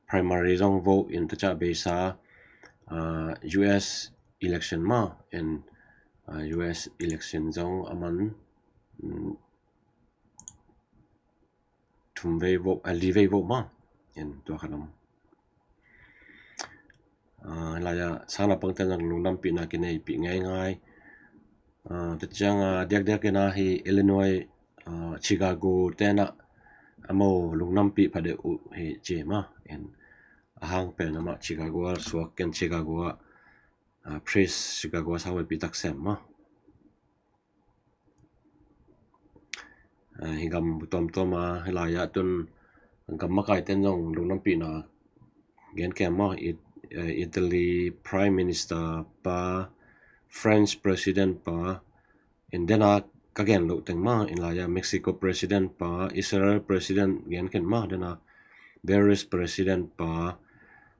primary zong vote in, tua ciang a beisa, ah, U S election maw. In, ah, U S election zong aman, mm, thum vei vote, ah, li vei vote maw. In, tua khat om. Ah, hih lai-ah sang naupangte in lungdampihna kineipih ngeingai. Ah, tua ciangah, ah, diakdiak inah hi Illinois, ah, Chicago te inah amau lungdampih phadeuh uh hi ci maw. In, a hang pen amah Chicago ah suak, ken Chicago ah, ah, priest, Chicago ah sahuaipi tak sem maw. Ah, hi gam tuamtuam ah hih lai-ah tun gam makaite in zong lungdampihna genkhia maw. It-, eh, Italy Prime Minister pa, French President pa, in, dena ka gen loh teng maw, hih lai-ah Mexico President pa, Israel President genkhin maw, dena Belarus President pa,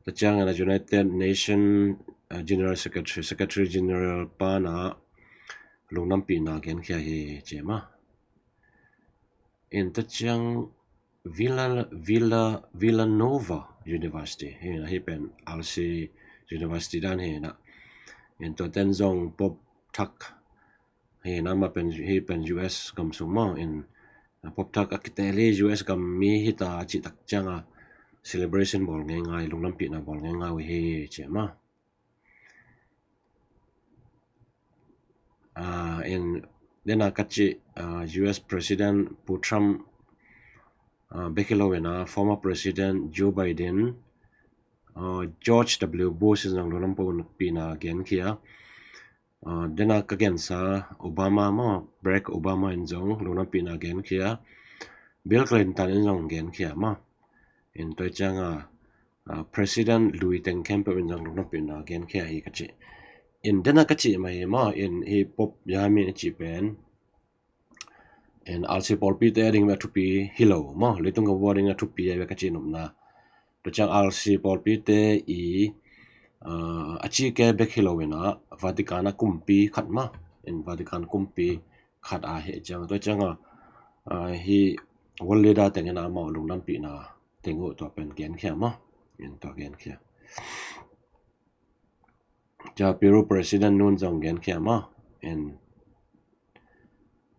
tua ciangin ah United Nation, ah, General Secretary, Secretary General pa na lungdampihna genkhia hi ci maw. In, tua ciang Villa, Villa, Villanova University hi na, hi pen R C University dan hi na. In, tua ten zong Pope thak hi na, amah pen, hi pen U S gam sung maw. In, Pope thak a kitel hi U S gam mi hi ta a cih tak ciangin celebration bawl ngeingai, lungdampihna bawl ngeingai uh hi ci maw. Ah, in, dena ka cih, ah, U S President Pu Trump, ah, bek hi lo in ah former President Joe Biden, ah, George W Bush in zong lungdampihna genkhia. Ah, dena ka gensa Obama maw, Barack Obama in zong lungdampihna genkhia. Bill Clinton in zong genkhia maw. In, tua ciangin, ah, President lui teng khempeuh in zong lungdampihna genkhia hi ka cih. In, dena ka cih mah hi maw, in, hi Pope Young Min i cih pen, in, R C pawlpite a ding a thupi hi lo maw, leitung gam uh a ding a thupi a hi ve ka cih nopna. Tua ciang R C pawlpite i, ah, a cih kei bek hi lo in ah Vatican a kumpi khat maw. In, Vatican kumpi khat a hi ciang, tua ciangin, ah, hi world leader teng in ah amau lungdampihna teng uh tua pen genkhia maw. In tua genkhia. Tua Peru President nun zong genkhia maw. In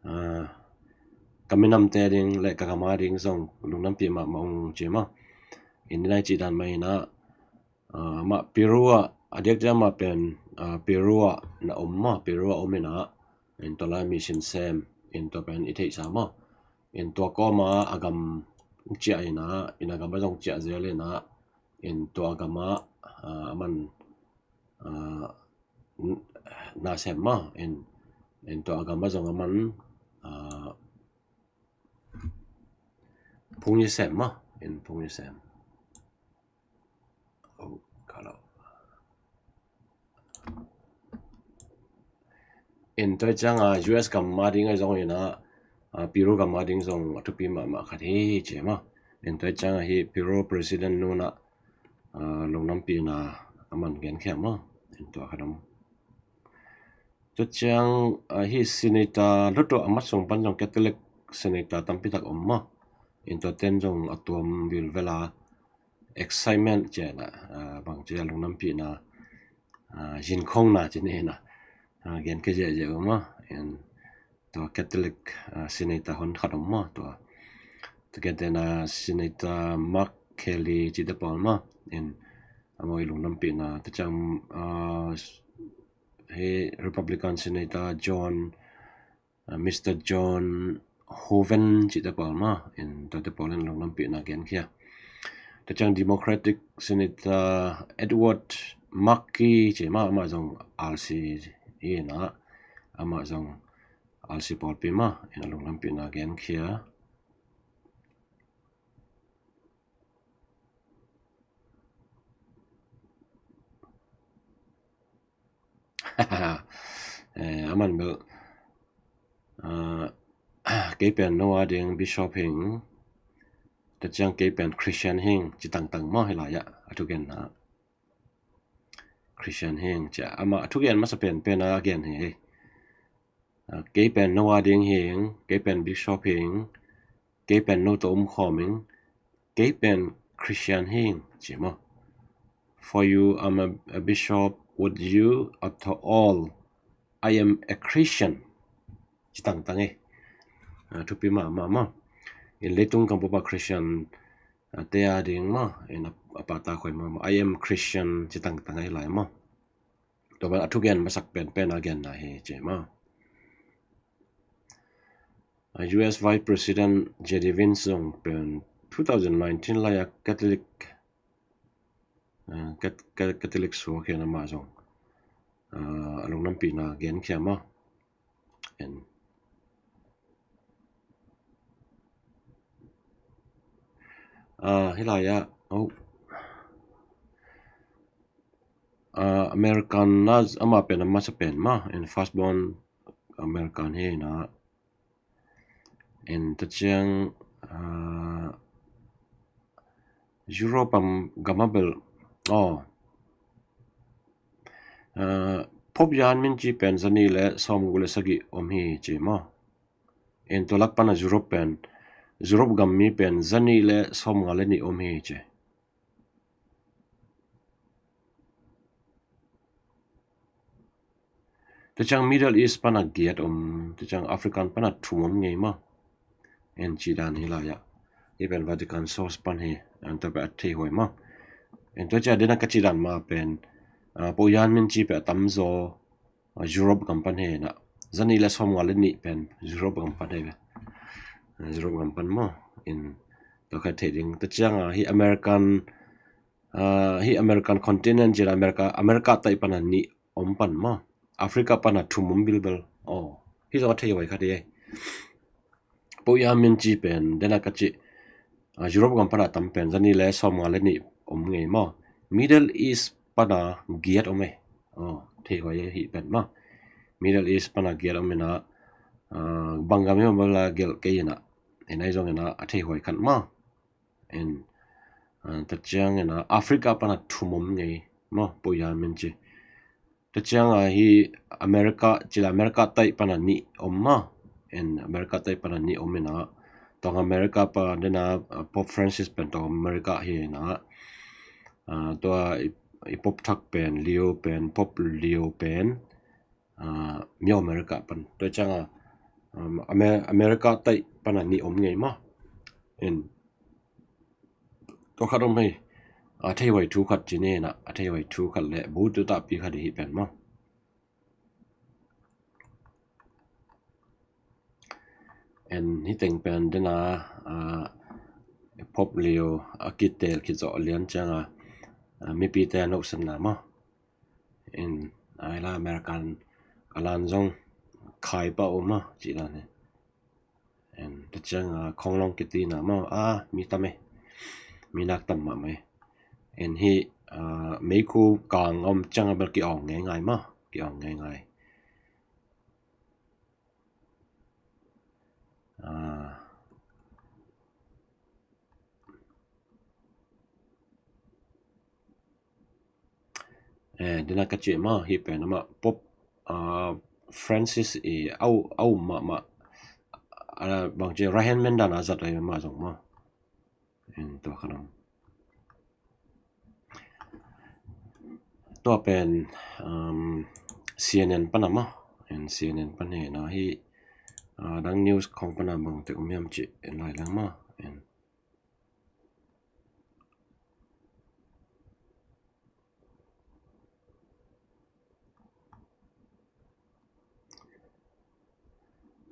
ah, ka minamte ding le ka gam a ding zong lungnampi mahmah ung ci maw. In nai cih dan mah inah, ah, amah Peru ah, a diakdiak mah pen, ah, Peru ah na om maw, Peru ah om inah, in tua lai mi sinsem, in tua pen i theihsa maw. In tua kawma a gam ciah inah, in a gam a zong ciah zel inah, in tua a gam ah, ah, aman, ah, n-, na sem maw, in, in tua a gam a zong aman, ah, phung i sem maw, in phung i sem. Oh, kalau. In tua ciang a U S gam a ding a zong inah, ah, Peru gam a ding zong a thupi mahmah khat hi ci maw. In tua ciang a hi Peru President nun ah, ah, lungnampi na aman genkhia maw. In tua khat om. Tua ciang, ah, hi Senator lutu a mat sung pan zong Catholic Senator tampi tak om maw. In tua ten zong a tuam vilvel a excitement ci inah, ah, bang ci a lungnampi na, ah, zinkhong na ci ni inah, ah, genkhia ziahziah uh maw. In tua Catholic, ah, Senator hon khat om maw tua. Tua kente na Senator Mark Kelly cite pawl maw. In amau i lungnampi na tua ciang, ah, hi Republican Senator John, ah, Mister John Hoeven cite pawl maw. In tuate pawl in lungnampi na genkhia. Tua ciang Democratic Senator Edward Markey ci maw, amah zong R C inah, amah zong R C pawlpi maw, in a lungnampi na genkhia. Eh, aman bel, ah, kei pen no a ding Bishop hing, tua ciang kei pen Christian hing ci tangtang maw hi lai ah, a thugen na. Christian hing ci a, amah a thugen masa penpen a gen hi. Ah, kei pen no a ding hing, kei pen Bishop hing, kei pen no tawh om khawm hing, kei pen Christian hing ci maw. For you, I'm a, a bishop, would you, after all, I am a Christian. Ci tangtang e. Ah, thupi mahmah maw. In leitung kam pupa Christian, ah, te a ding maw. In a, a pahtak huai mahmah. I am Christian ci tangtang e lai maw. Tua ban a thugen masak penpen a genna hi ci maw. Ah, U S Vice President J D Vance zong pen two thousand nineteen lai a Catholic, ah, Cat-, Cat-, Catholic suak hi a, amah zong, ah, a lungnampi na genkhia maw. En. Ah, hi lai ah, oh. Ah, American na amah pen a masa pen maw, en, first born American hi na. En, tua ciang, ah, Europe a gam a bel, oh. Ah, Pope Jan Minci pen zanih le sawmguk le sagih om hi ci maw. En, tua lak pan a Europe pen, Europe gam mi pen zanih le sawmnga le nih om hi ci. Tua ciang Middle East pan a giat om, tua ciang African pan a thum om ngei maw. En, ci dan hi lai ah. Hi pen Vatican source pan hi, en, tua pen a thei huai maw. En, tua ciang den a ka ci dan mah pen, ah, Pope Jan Minci pen a tamzaw, ah, Europe gam pan hi na. Zanih le sawmnga le nih pen Europe gam pan hi ve. Ah, Europe gam pan maw. En, tua ka thei ding. Tua ciang, ah, hi American, ah, hi American continent ci a, America, America taih pan a nih om pan maw. Africa pan a thum om bilbel. Oh, hi zong a thei huai khat hi. Pope Jan Minci pen, den a ka ci, ah, Europe gam pan a tam pen, zanih le sawmnga le nih om ngei maw. Middle East pan a giat om e. Oh, thei huai hi pen maw. Middle East pan a giat om hi na, ah, bang gam hi maw bel a gelh kei hi na. Hi na hi zong hi na, a thei huai khat maw. En, ah, tua ciang hi na, Africa pan a thum om ngei maw, Pope Jan Minci. Tua ciang a hi America, ci le America taih pan a nih om maw. En, America taih pan a nih om hi na, Tawng America pan dena, ah, Pope Francis pen tawng America hi na, ah, tua i, i Pope thak pen Leo pen, Pope Leo pen, ah, myo America pan. Tua cianga, um, Amer-, America taih pana nih om ngei ma. In tua khat om hei, a thei huai thu khat ci ni na, a thei huai thu khat le bu tu tahpi khat hi pen ma. En hi teng pen dena, ah, Pope Leo a kitel khit zawh lian cianga, ah, mipite a nohsatna ma. En ai la American a lan zong khai pa um a ci dan hi. En ta cianga khonglong kitina ma, ah, mi tam e. Mi nak tam mah mai. En hi, ah, meikhu kang om cianga bel ki-awng ngeingai ma, ki-awng ngeingai. Ah. Eh, dena ka ci ma hi pen ama Pope, ah, Francis i au, au ma, ma, ah, bang ci right hand man dan a zat ai ma zong ma. En tua khan om. Tua pen, um, C N N pan ama, en C N N pan hi na hi, ah, dang news khong pana bang tek um hiam ci en lai lang ma, en.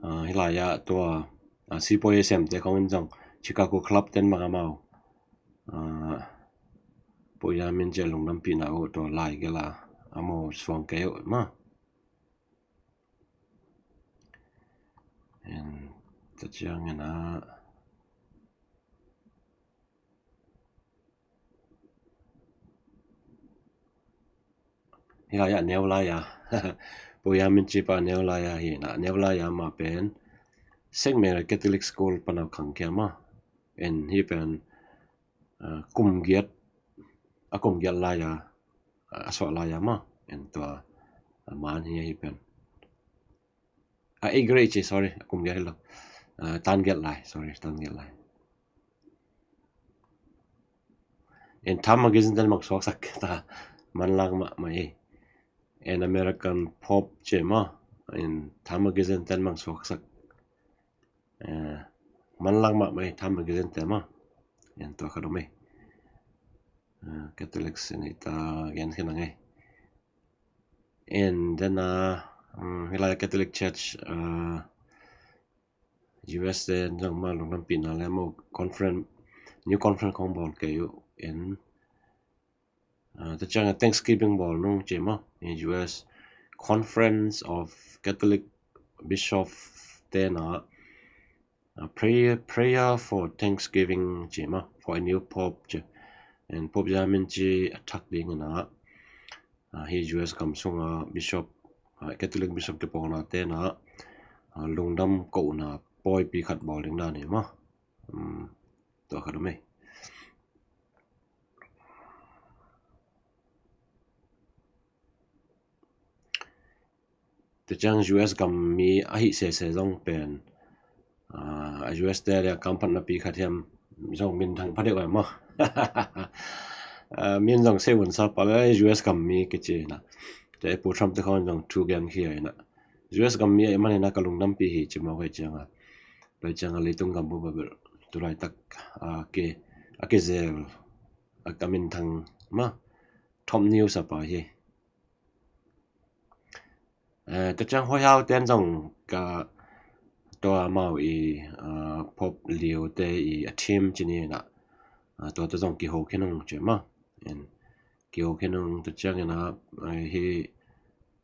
Ah, hi lai ah tua, ah, sipuai a semte khong in zong Chicago Club ten bang amau, ah, Pope Yamin ci a lungdampihna uh tua lai gel a amau suang kei uh ma. En ta ciangin ah hi lai ah neu lai ah Pope Yamin ci pa neu lai ah hi na, neu lai ah ma pen Saint Mary Catholic School pana khang kia ma. En hi pen, ah, kum giat, a kum giat lai ah, a suah lai ah ma. En tua, ah, man hi, hi pen. Ah, eight grade ci, sorry, a kum giat hi lo. Ah, tan giat lai, sorry, tan giat lai. En Time Magazine ten bang suaksak ta, manlang mahmah ei. En American Pope ci ma, en Time Magazine ten bang suaksak. Eh, manlang mahmah ei, Time Magazine te ma. En tua khat om ei. Eh, Catholic sin ei ta gen khin ang ei. En dena, um, hi lai Catholic Church, uh, U S te zong ma lungdampihna le mo conference, new conference khong bawl kei uh en, uh, ta ciang Thanksgiving bawl nung ci ma, in U S Conference of Catholic Bishop te na, uh, prayer, prayer for Thanksgiving ci ma, for a new Pope ci. En Pope Yamin ci a thak dingin ah, ah, hi U S gam sunga bishop, ah, Catholic bishop kipawlna te na, ah, lungdam kohna pawipi khat bawl ding dan hi ma. Um, tua khat om ei. Tua ciang U S gam mi ahi sese zong pen, ah, U S te dia kamphatna pi khat hiam zong minthang pha deuh ai maw. Ah, min zong se un sa pa le U S gam mi kici na. Tua e Pu Trump te khong zong thu gen khi ai na. U S gam mi ai mani na ka lungdampi hi ci mawk ai cianga. Tua cianga leitung gam bu babel tulaitak, ah, ke, a ke zel, a ka minthang ma. Top news a pa hi. Eh, tua ciang Huaihau ten zong ka tua amau i, ah, Pope Leo te i a team ci ni na, ah, tua te zong kiho khin ung ci ma. En kiho khin ung tua ciangin ah, ah, hi,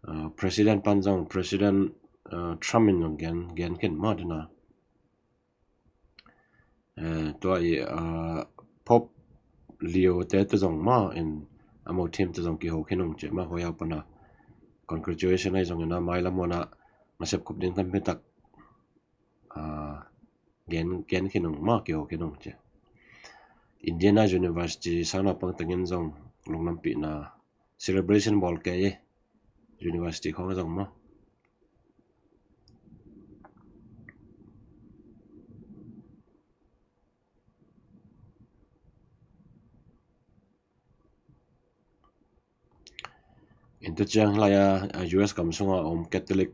ah, President pan zong President, ah, Trump in zong gen, gen khin ma dina. Eh, tua i, ah, Pope Leo te te zong ma in amau team te zong kiho khin ung ci ma Huaihau pana. Congratulation ai zong ina mailam wana nasep khup ding tampi tak, ah, gen, gen khin ung ma kiho khin ung ci. Indiana University sang naupang tengin zong lungdampihna celebration bawl kei e. University khong zong maw. In tua ciang hih lai-ah, a, U S gam sungah a om Catholic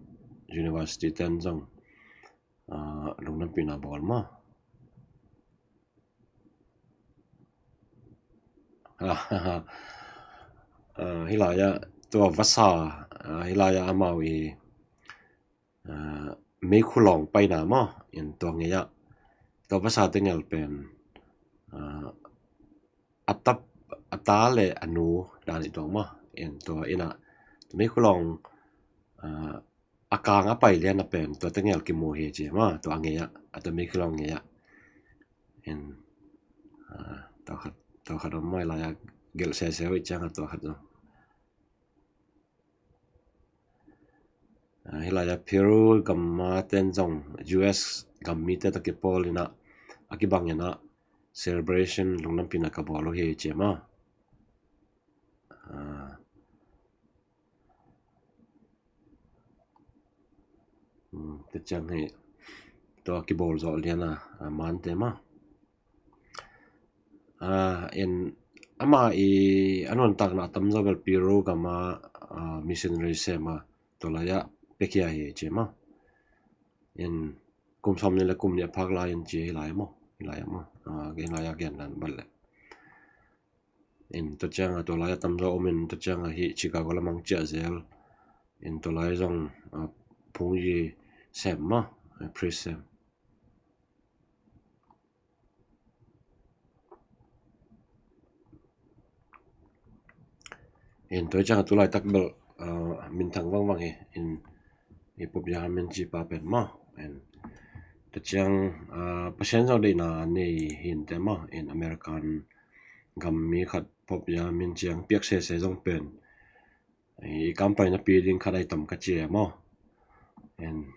University ten zong, a, lungdampihna bawl maw. A, hih lai-ah tua vasa, a, hih lai-ah amau i, a, meikhu lawng paina maw, in tua ngei-ah tua vasa tengel pen, a, a tap, a ta le a nu dan i tuak maw, in tua innah meikhu lawng, a, a kang a pai lian a pen tua tengel kimu hi ci maw, tua a ngei-ah, a tua meikhu lawng ngei-ah. In, a, tua khat, tua khat om maw, hih lai-ah gelh sese uh i ciangah tua khat zong. A, hih lai-ah Peru gam a ten zong U S gam mite tawh kipawl innah a kibang innah celebration lungdampihna ka bawl uh hi ci maw. A, hmm, tua ciang hi tua kibawl zawh lian a, a, mante maw. A, in ama i a nuantakna a tamzaw bel Peru gam a, a, missionary sem a tua lai-ah piakhia hi ci maw. In kum sawm nih le kum nih a phak lai-in ci hih lai-ah maw, hih lai-ah maw, a, hih lai-ah gen dan bal le. In tua ciangah tua lai-ah tamzaw om in tua ciangah hih Chicago lamang ciah zel. In tua lai zong, a, phungyi sem maw, a, priest sem. In tua ciangah tu laitak bel, a, minthang vangvang hi. In i Pope Young Min Chi pa pen maw. In tua ciang, a, Pasian zong deihna nei hi inteh maw. In American gam mi khat Pope Young Min Chi ang piak sese zong pen i kam paina pi ding khat ai tam ka ci e maw. In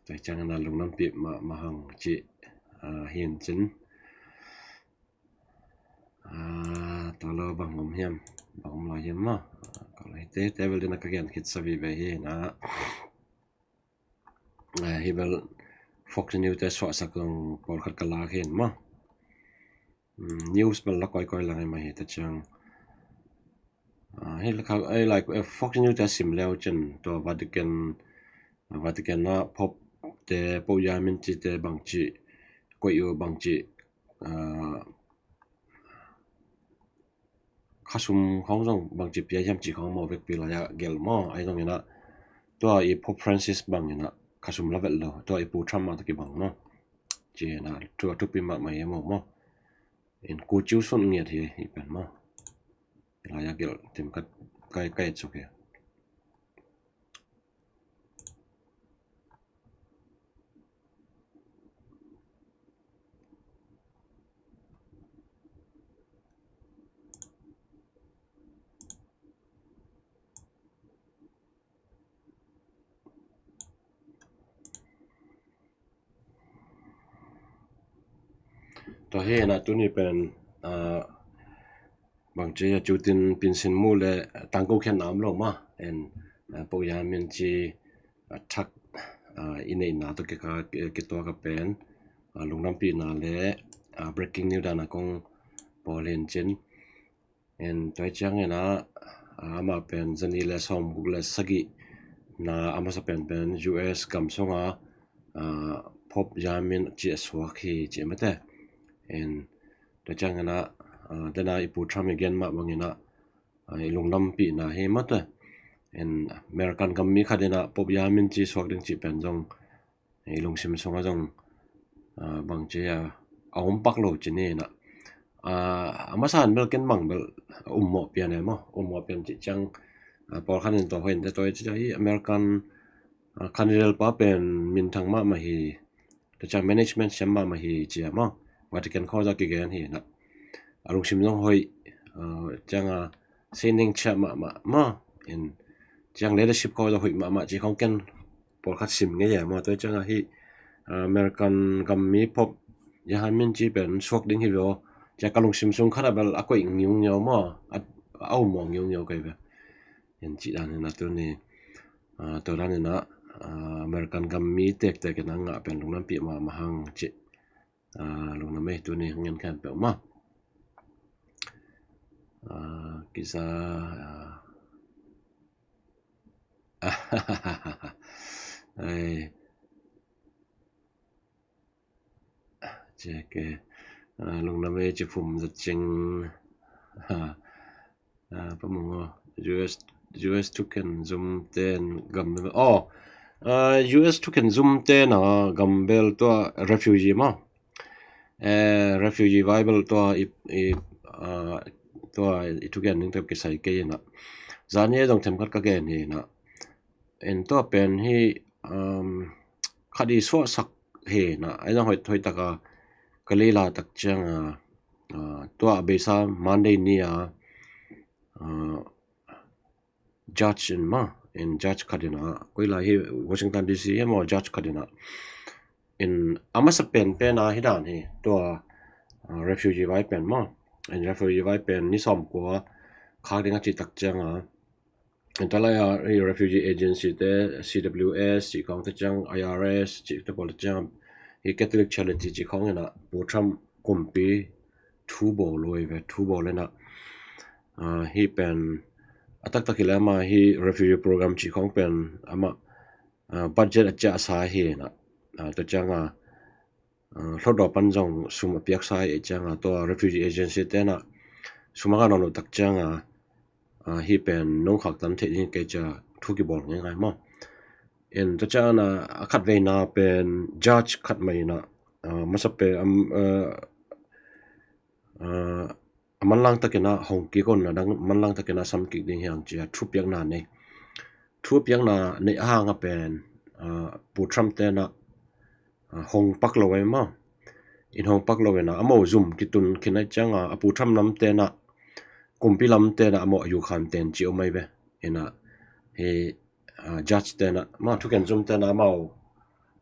tua ciangin a lungdampih mahmah hang cih, a, hi in cin. A, tua lo bang om hiam, bang om lo hiam maw. A, tua lo hite, te bel dina ka gen khit sa vive hi na. A, hi bel Fox News te suahsak zong pawlkhat ka lak hi in maw. Hmm, news bel la koikoi lang hi mah hi ta ciang. A, hi la kha, ei lai, eh, Fox News te sim leu cin tua Vatican, Vatican a Pope te, Pope Young Min Chi te bangci koih uh bangci, a, khasum khong zong bangci pia hiam ci khong maw vekpi lai-ah gel maw, ai zong ina tua i Pope Francis bang ina khasum la vet lo, tua i Pu Trump mah ta kibang maw. Ci ina tua thupi mahmah hi maw maw. In ku ciu sun ngiat hi, hi pen maw. Lai-ah gel tim kat kai kai cuk hi. Tua hi na tuni pen, a, bangci a cutin pinsin mu le tangko khian na om lo ma en, a, Pope Young Min Chi, a, thak, a, i neihna tawh kika, kituak a pen, a, lungdampihna le, a, breaking news dan a kong pawl hi in cin. En tua hi ciangin ah, a, amah pen zani le sawmguk le sagih na a masa pen pen U S gam sunga, a, Pope Young Min Chi a suak hi ci mate. En tua ciangin ah, a, dena i Pu Trump i gen mah bangin ah, a, i lungdampihna hi mate. En American gam mi khat in ah Pope Young Min Chi suak ding ci pen zong i lungsim sungah zong, a, bangci a, a om pak lo ci ni na. A, a masa in bel ken bang bel a ummawh pian e maw, ummawh pian cih ciang, a, pawlkhat in tua hoih in te tua ci hi American, a, khanirel pa pen minthang mahmah hi, tua ciang management siam mahmah hi ci a maw, Vatican khawng zah kigen hi na. A lungsim zong hoih, a, ciang a, seining ciah mahmah maw, in ciang leadership khawng zong hoih mahmah ci khawng ken pawlkhat sim ngei a maw, tua ciang a hi, a, American gam mi Pope Young Min Chi pen suak ding hi ve aw. Ciang ka lungsim sung khat a bel a koih ngiungeu maw, a, a ummawh ngiungeu kei ve. In cih dan in a tuni, a, tua dan in a, a, American gam mi tektek in a ngah pen lungdampih mahmah hang cih. A, lungdam ei tuni hong ngen khempeuh maw. A, kiza, a, Ai. Ceke. Ah, lungdam ei ci phum zat cing. Ah, ah, pamungo. U S, U S thuken zum ten gam, oh, ah, U S thuken zum ten a gambel tua refugee ma. Eh, refugee vai bel tua i, i, ah, tua i thuken ning tep kisai kei ina. Zani e dong them khat ka gen hi ina. En tua pen hi, um, khat i suahsak hi na, ai zong hoih, hoih taka ka leila tak cianga, ah, tua a beisa Monday ni a, ah, judge in ma, in judge khat ina, koi lai hi Washington D C hi maw, judge khat ina, in a masa pen pen a hi dan hi, tua, ah, refugee vai pen ma, in refugee vai pen ni sawm kua khak ding a ci tak cianga, Tua lai a, i refugee agency te, C W S cih khawng te ciang, I R S cih te pawl te ciang, i Catholic Charity cih khawng ina, Pu Trump kumpi thu bawl lo hi ve, thu bawl ina. Ah, hi pen, a taktak hi le ama hi refugee program cih khawng pen, ama, ah, budget a ciah sa hi ina. Ah, tua ciang a, ah, hlawtdaw pan zong sum a piaksa hi cianga tua refugee agency tena sum a ngah nawn loh tak cianga, ah, hi pen nong khaktan theih ding kei cia thu kibawl ngeingai maw. En tua cianga a khat veina pen judge khat mai ina, ah, masa pen, am, ah, ah, a manlang takina hong kik on, a dang manlang takina sam kik ding hiang cia thupiakna nei. Thupiakna nei a hanga pen, ah, Pu Trump tena, ah, hong pak lo ai maw. In hong pak lo ina, a maw zum kitun khin ai cianga, a Pu Trump lam tena, kumpi lam tena, a maw a yukhan ten ci om ai ve. Ina, hi, ah, judge tena, ma thuken zum tena, a maw,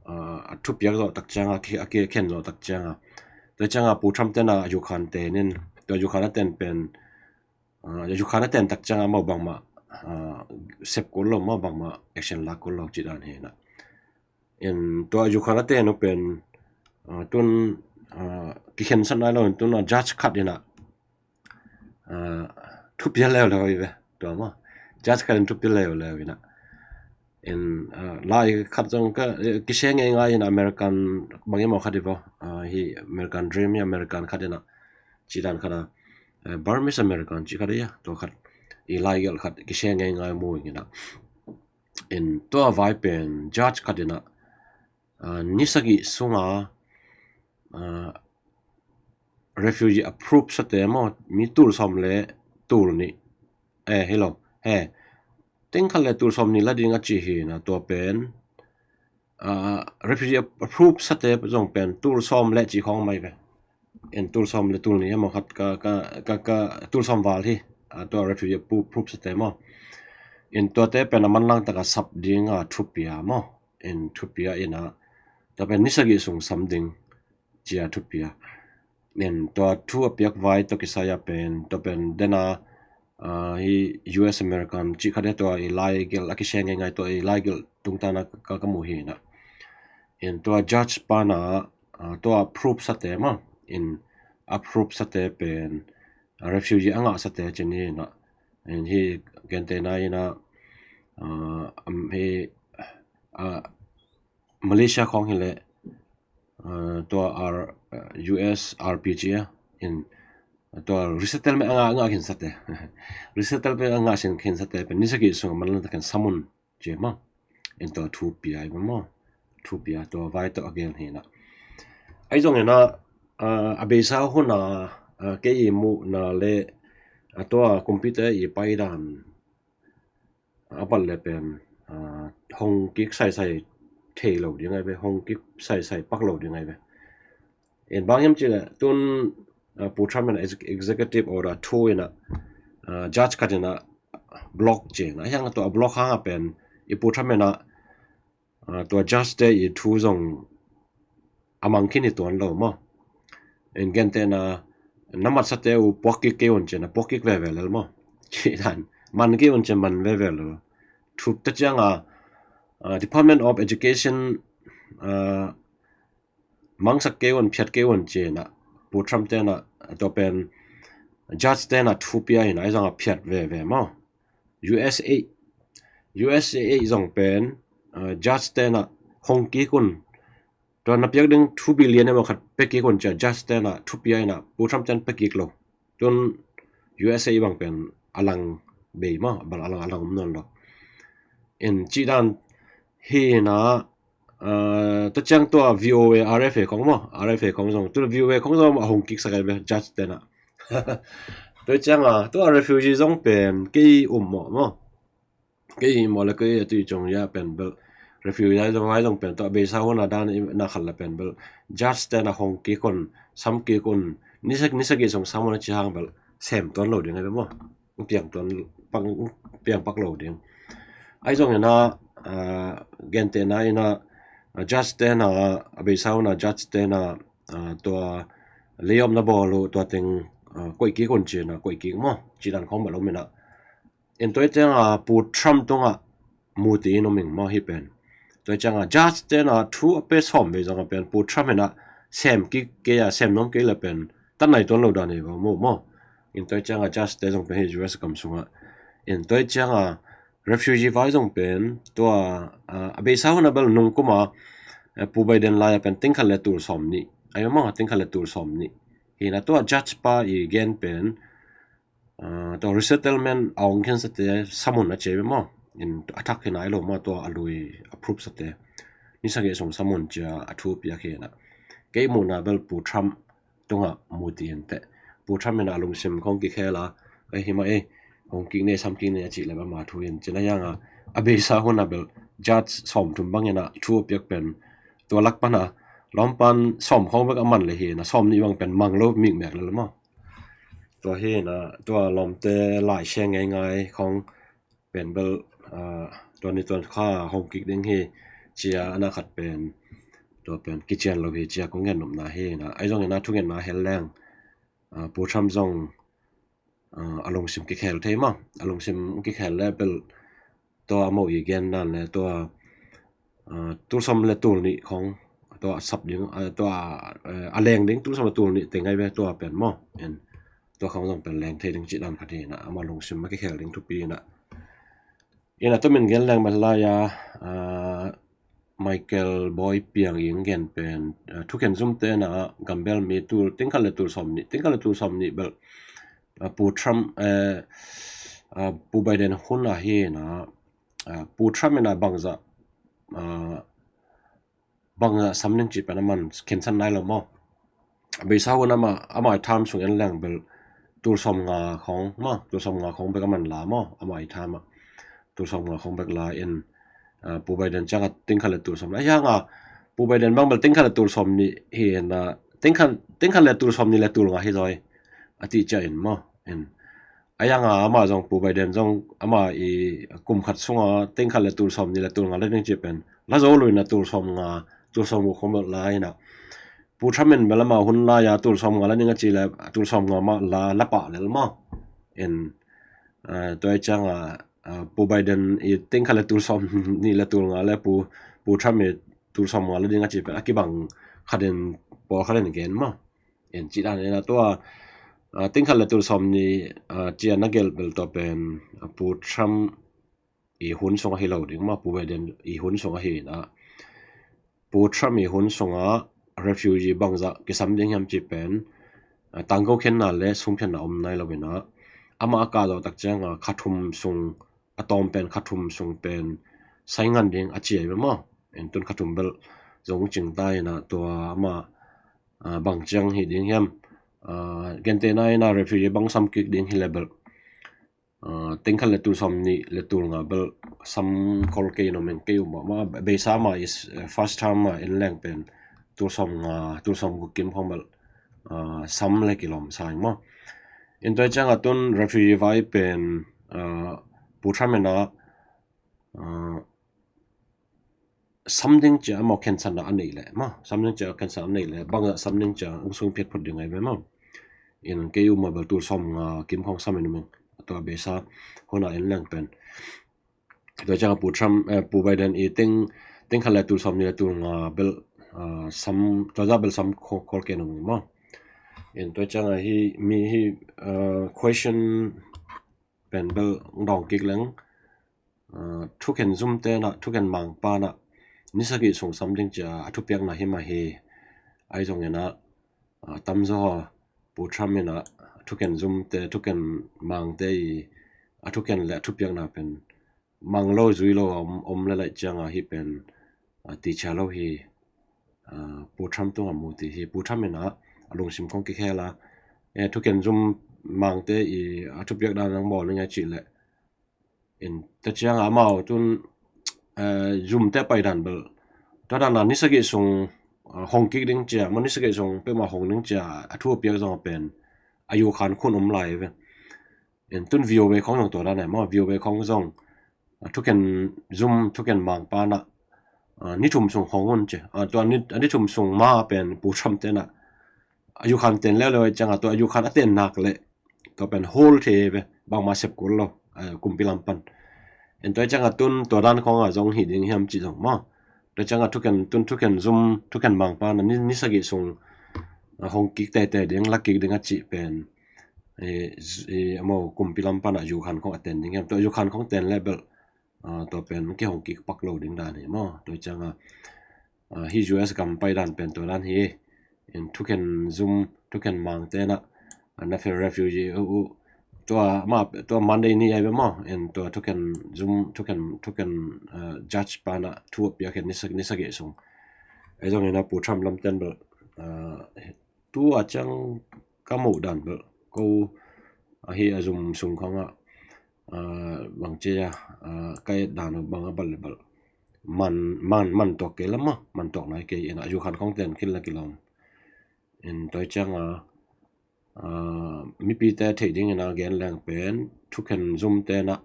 ah, a thupiak zawh tak cianga, a ki, a kikhen zawh tak cianga. Tua cianga Pu Trump tena a yukhan tenin, tua yukhan a ten pen, ah, yukhan a ten tak cianga maw bangmah, ah, sep kul lo maw bangmah action lak kul lo ci dan hi na. In tua yukhan a ten uh pen, ah, tun, ah, kikhen sat nai lo in tun a judge khat ina, ah, thupia leuleu hi ve, tua maw. Judge khat in thupia leuleu ina. In, ah, lai khat zong ka, eh, kisia ngeingai in American bang i maw khat hi vaw. Ah, hi American Dream hi American khat ina. Ci dan khat a, eh, Burmese American ci khat hi a, tua khat. I lai gelh khat kisia ngeingai mu ina. In tua vai pen judge khat ina, ah, ni sagih sunga, ah, refugee approve sate maw, mi tul sawm le tul nih. Eh, hi lo. He. Teng khat le tul sawm nih la ding a ci hi na tua pen. Ah, refugee ap-, approve sate zong pen tul sawm le ci khawng mai ve. En tul sawm le tul nih a maw khat ka, ka, ka, ka tul sawm val hi. Ah, tua refugee appro-, approve sate maw. En tuate pen a manlang taka sap dinga thupia maw. En thupia ina. Tua pen ni sagih sung sam ding cia thupia. En tua thu a piak vai tua kisai a pen, tua pen dena, ah, hi U S American cih khat hi tua i lai gelh a kisia ngeingai tua i lai gelh tungtana ka, ka mu hi na. En tua judge pana, ah, tua approve sate maw. En approve sate pen, ah, refugee a ngah sate ci ni na. En hi gentehna ina, ah, am hi, ah, Malaysia khawng hi le, ah, tua R, ah, U S R P ci a, in, tua resettlement a ngah, a ngah khin sate. Resettlement a ngah sin khin sate pen ni sagih sung a manlang takin sam un ci maw. In tua thupia i maw. Thupia tua vai tua a gen hi na. Ai zong ina, ah, a beisa huna, ah, kei i muhna le, ah, tua kumpite i paidan a pat le pen, ah, hong kik saisai thei lo ding ai ve, hong kik saisai pak lo ding ai ve. En bang hiam ci le, tun, ah, Pu Trump in ex-, executive order thu ina, ah, judge khat ina block ci na, hiang tua block hanga pen, i Pu Trump ina, ah, tua judge te i thu zong a mang khin hi tuan lo maw. En gentehna, na matsate uh puak kik kei un ci na, puak kik veve lel maw. Ci dan, man kei un ci man veve lel. Thup ta cianga, ah, Department of Education, ah, mangsak kei un, phiat kei un ci na, Pu Trump tena, tua pen, judge tena thupia ina, ai zanga phiat veve maw. U S A, U S A zong pen, uh, judge tenah hong kik un, tua na piak ding two billion emaw khat pia kik un cia judge tenah thu pia inah Pu Trump ten pia kik lo. Tun U S A bang pen a lang bei maw, bal a lang a lang om nawn lo. In cih dan hi inah, uh, tua ciang tua V O A, R F A khong maw, R F A khong zong, tua V O A khong zong a hong kik sak ai ve judge tenah. Tua ciang a tua refugee zong pen kei um maw maw. Kei maw le kei a tui cung ya pen bel refugee zong lai zong pen tua beisa hun a dan na khat la pen bel judge tenah hong kik un, sam kik un, nisa nisa kei sung sam un a ci hang bel sem tuan lo ding ai ve maw. Piang tuan pak, piang pak lo ding. Ai zong inah, uh, gente na inah, uh, judge tenah a beisa hun a judge tenah, uh, tua lei om na bawl uh tua teng, uh, koih kik un ci inah koih kik maw. Ci dan khong bel om inah. In tua ciang a Pu Trump tungah mu ti in om ing maw hi pen. Tua ciang a judge tenah thu a pia sawm ve zong a pen Pu Trump inah sem kik kei a sem nuam kei la pen tan nai tuan lo dan hi va maw maw. In tua ciang a judge te zong pen hi U S kam sungah. In tua ciang a refugee vai zong pen tua, uh, a beisa hun a bel nung kum a, uh, Pu Biden lai a pen ting khat le tul sawm nih ai maw, ting khat le tul sawm nih. Hi inah tua judge pa i gen pen, uh, tua resettlement a hong khen sate sam un a ci ai ve maw. In a thak hi nai lo maw tua a lui a proof sate. Nisa kei sung sam un cia a thu pia kei inah. Kei muhna bel Pu Trump tungah mu ti in teh. Pu Trump inah a lungsim khong kikhel a, ei hi mah ei, hong kik ne, sam kik ne a cih le bel ama thu in. Ci inah hiang a, a beisa hun a bel judge sawm thum bang inah thu a piak pen tua lak pan a lawm pan sawm khong bek a man le hi inah sawm nih bang pen mang lo mikmek le maw. Tua hi inah tua lawmte lai share ngeingai khong pen bel, uh, tua ni tua kha hong kik ding hi cia a na khat pen tua pen kician lo hi cia kong gen nopna hi inah. Ai zong inah thungetna hel leng, uh, Pu Trump zong, uh, a lungsim kikhel thei maw. A lungsim kikhel le bel tua a mau i gen dan le tua, uh, tul sawm le tul nih khong tua a sap ding, uh, tua, uh, a leng ding tul sawm le tul nih teng ai ve tua pen maw. En tua khong zong pen leng thei ding cih dan khat hi inah ama lungsim a kikhel ding thupi inah. Inah tua min gen leng bel lai a, uh, Michael Boy Piang i gen pen, uh, thukhen zum tenah gambel mi tul ting khat le tul sawm nih, ting khat le tul sawm nih bel, uh, Pu Trump, uh, uh, Pu Biden hun a hi inah, uh, Pu Trump inah bangzah, uh, bangzah sam ding cih pen a man khensan nai lo maw. Beisa hun ama, ama i tham sung en leng bel tul sawm nga khong maw, tul sawm nga khong bek a man la maw, ama i tham a. Tul sawm nga khong bek la in, uh, Pu Biden ciang a ting khat le tul sawm. Ai hiang a Pu Biden bang bel ting khat le tul sawm nih hi inah, ting khat, ting khat le tul sawm nih le tul nga hi zaw a ti cia in maw. In Ai ang a, ama zong Pu Biden zong ama i kum khat sunga ting khat le tul sawm nih le tul nga la ding ci pen la zo lo in a tul sawm nga, tul sawm guk khong bel la in a, Pu Trump in bel ama hun lai a tul sawm nga la ding a ci le tul sawm nga mah la, la pah lel maw. In, eh, tua i ciang a, eh, Pu Biden i ting khat le tul sawm nih le tul nga le Pu, Pu Trump i tul sawm nga la ding a ci pen a kibang khat in, pawlkhat in gen maw. In ci dan in a tua, ah, ting khat le tul sawm nih, ah, ci a na gelh bel tua pen, ah, Pu Trump i hun sung ahi lo ding maw, Pu Biden i hun sung ahi in a, Pu Trump i hun sungah refugee bangzah kisam ding hiam ci pen, ah, tangko khenna le sum khenna om nai lo in a, amah a kah zawh tak ciang a kha thum sung, a tawm pen kha thum sung pen sai ngan ding a ci ahi ve maw. In tun kha thum bel zong cing ta in a tua amah, ah, bang ciang hi ding hiam. Ah, gentehna in a refugee bang sam kik ding hi le bel, ah, ting khat le tul sawm nih le tul nga bel sam khol kei in om in kei um mah, mah beisa mah is, eh, first term mah in leng pen tul sawm nga, tul sawm guk kim khong bel, ah, sam le kilawm sa ing maw. In tua i ciang a tun refugee vai pen, ah, Pu Trump in a, ah, sam ding ci a maw khensan a a neih leh maw, sam ding ci a khensan a neih leh bangzah sam ding ci a hong sung phiat phot ding ahi ve maw. In kei um mah bel tul sawm nga kim khong sam in um in a tua beisa hun a in leng pen. Tua ciang a Pu Trump, eh, Pu Biden i ting, ting khat le tul sawm nih le tul nga bel, ah, sam, tua zah bel sam kho-, khol kei in om maw. In tua ciang a hi, mi hi, ah, question pen bel dawng kik leng, Aa, thuken zumte nah, thuken mangpa nah ni sagih sung sam ding cia a thupiakna hi mah hi. Ahi zongin ah, aa, tamzaw Pu Trump in ah thuken zumte, thuken mangte i a thuken le a thupiakna pen mang lo, zui lo a om, om le laih cianga hih pen, aa, ticia lo hi. Aa, Pu Trump tungah mu ti hi. Pu Trump in ah a lungsim khong kikhel a, e, thuken zum mangte i a thupiak dan nang bawl ning a cih leh, in tua cianga amau tun, aa, zumte pai dan bel, tua dan a ni sagih sung, aa, hong kik ding cia, maw ni sagih sung peuhmah hong ding cia a thu a piak zong a pen a Ukraine khun om lai ve. In tun V O A khong zong tua dan e maw, V O A khong zong, aa, thuken zum, thuken mangpa nah, aa, ni thum sung hong un ci. Aa, tua ni, a ni thum sung ma pen Pu Trump te nah a Ukraine ten leuleu cianga tua Ukraine a ten nak leh tua pen hold thei ve, bangmah sep kul lo, aa, kumpi lam pan. In tua cianga tun tua dan khong a zong hi ding hiam cih zong maw. Tua cianga thuken, tun thuken zum, thuken mangpa nah ni, ni sagih sung, aa, hong kik teitei ding, la kik ding a cih pen, e, z-, e, amau kumpi lam pan a Ukraine khong a ten ding hiam. Tua Ukraine khong ten le bel, aa, tua pen kihong kik pak lo ding dan hi maw. Tua cianga, aa, hih U S gam pai dan pen tua dan hi. In thuken zum, thuken mangte nah, aa, na fe refugee uh, uh, tua ma, tua Monday ni ai ve maw. In tua thuken zum, thuken, thuken, aa, judge pa nah thu a piak hi ni sa, ni sagih sung. Ahi zongin ah Pu Trump lamten bel, aa, tu a ciang ka muh dan bel ko ahi a zum sung khong ah, aa, bang ci a, aa, ka et dan uh bang a bal le bal man, man, man tuak kei lam maw, man tuak nai kei in ah Ukraine khong ten kil la kilawm. In tua cianga, aa, mipite theih dingin a gen leng pen thuken zumte nah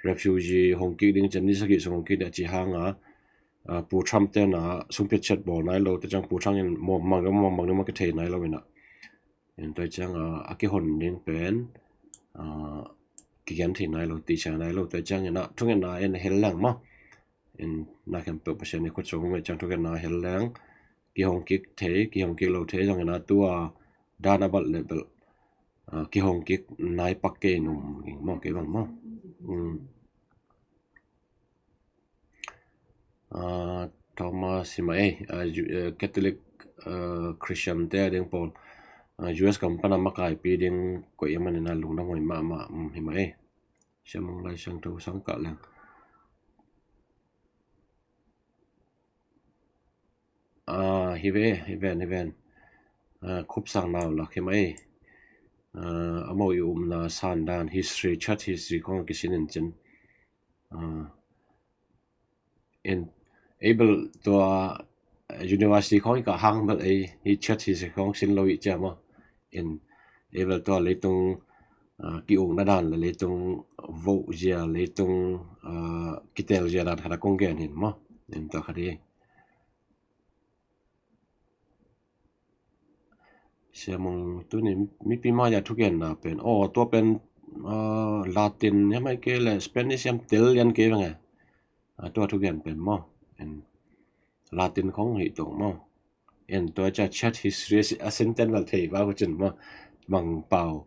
refugee hong kik ding cian ni sagih sung hong kik ding a ci hanga, aa, Pu Trump te nah sungpit ciat bawl nai lo, tua ciang Pu Trump in maw mang, maw mang ding maw kithei nai lo in ah. In tua cianga a kihon ding pen, aa, kigen thei nai lo, tisia nai lo, tua ciangin ah thungetna in hel leng maw. In na khempeuh Pasian i khut sung ngai ciang thungetna hel leng, kihong kik thei, kihong kik lo thei zongin ah tua dan a bal le bel, aa, kihong kik nai pak kei num ging maw, kei bang maw. Um. Aa, Thomas hi mah ei, aa, Ju-, aa, Catholic, aa, Christian te a ding pawl, aa, U S gam pan a makaipi ding koih a manin a lungdam huai mahmah, um, hi mah ei. Siamung Lai Siangtho sang kah leng. Aa, hi ve, hi ven, hi ven. Aa, Khup Sang Nau lak hi mah ei. Aa, amau i umna sandan history, church history khong a kisin in cin. Aa, in ei bel tua, eh, university khong i kah hang bel ei, i church history khong sin lo i cia maw. In ei bel tua leitung, aa, ki-ukna dan le leitung voh zia, leitung, aa, kitel zia dan khat a kong gen hin maw. In tua khat hi. Siamung tuni mipi mai-a thugenna pen, aw, tua pen, aa, Latin hiam ahih kei leh Spanish hiam, tel lian kei veng e. Aa, tua thugen pen maw, en, Latin khong hi tong maw. En, tua cia church history a sinten vel thei va, hucin maw, mang pau.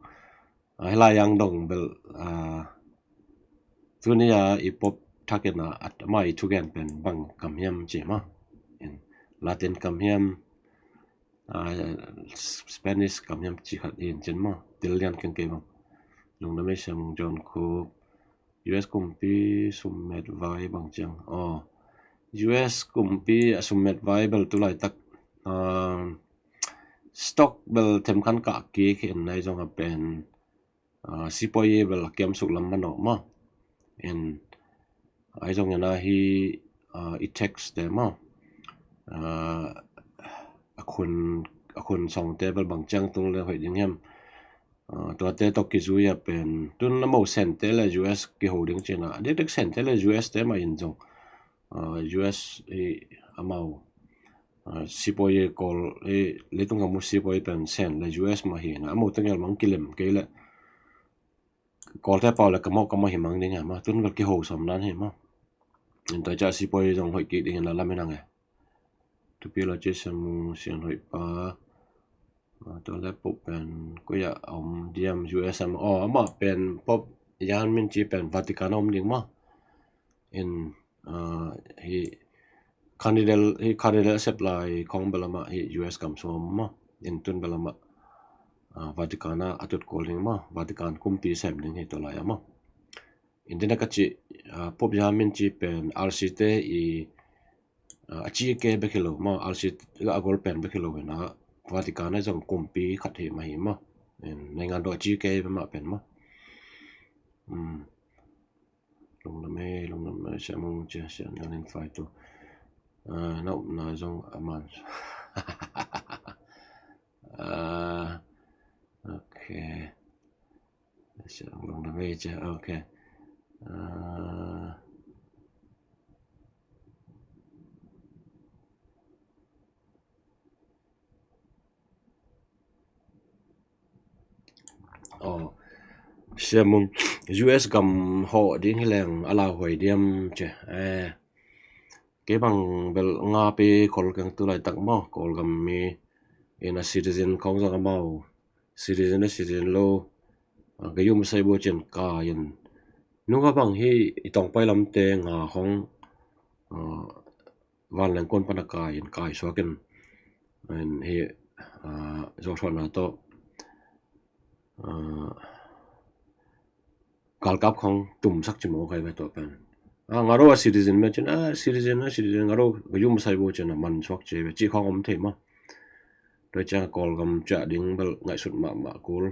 Aa, hih lai-ah dong bel, aa, tuni-a i Pope thakin a, ama i thugen pen bang kam hiam ci maw. En, Latin kam hiam, aa, Spanish kam hiam ci khat in cin maw. Tel lian keng kei bang. Lungdam ei Siamung John Khup. U S kumpi summet vai bang ciang. Aw. U S kumpi a summet vai bel tu laitak, aa, stock bel themkhat kah kik in, ahi zong a pen, aa, sipuai bel a kiamsuk lam manawh maw. En, ahi zongin a hi, aa, i tax te maw, aa, a khun, a khun sawngte bel bang ciang tung le hoih ding hiam. Aa, tuate tawh kizui a pen, tun a mo Sente le U S kiho ding cin a, a dikdik Sente le U S te mah in zong, aa, U S i amau, aa, sipuai i Kawl i leitung gam uh sipuai pen Sen le U S mah hi na, a mo tengel mang kilem kei le Kawlte pau le kamau kamau hi mang ding e maw, tun vel kiho sawm dan hi maw. In tua cia sipuai zong hoih kik ding in a lam in ang e. Thupi lo ci Siamung Sian Hoih pa. Aa, tua le Pope pen koi-ah a om diam, U S a maw. Aw, amah pen Pope Jan min ci pen Vatican a om ding maw. In, ah, hi cardinal, hi cardinal a sep lai khong bel amah hi U S gam sung maw. In tun bel amah, ah, Vatican ah a tut kul ding maw. Vatican kumpi sem ding hi tua lai ah maw. In tena ka cih, ah, Pope Johan min cih pen R C te i, ah, a ci kei bek hi lo maw, R C a gol pen bek hi lo hi na, Vatican ah zong kumpi khat hi mah hi maw. In naingan dawh a ci kei bek mah pen maw. Um, lungdam ei, lungdam ei, Sia Mung ci, Sia Nalin Fai tu. Ah, na upna zong a man. Ah, ok. Sia Mung lungdam ei ci, ok. Ah. Aw, Sia Mung, U S gam hawh ding hi leng a lauhuai diam ci. Eh, kei bang bel nga pi khol keng tu laitak maw, Kawlgam mi in a citizen khong zong amau, citizen a citizen lo, ah, ka yum sai bo cin ka in. Nunga bang hi i tawngpai lamte nga khong, ah, vanleng kon pana kai in kai suakin, in hi, ah, zawhsuahna tawh, ah, galkap khong tumsak ci maw kai ve tua pen. Ah, nga ro a citizen me cin, ah, citizen, ah, citizen, nga ro ka yum sai bo cin a man suak ci ve ci khong om thei maw. Tua ciang Kawlgam ciah ding bel ngaihsut mahmah kul.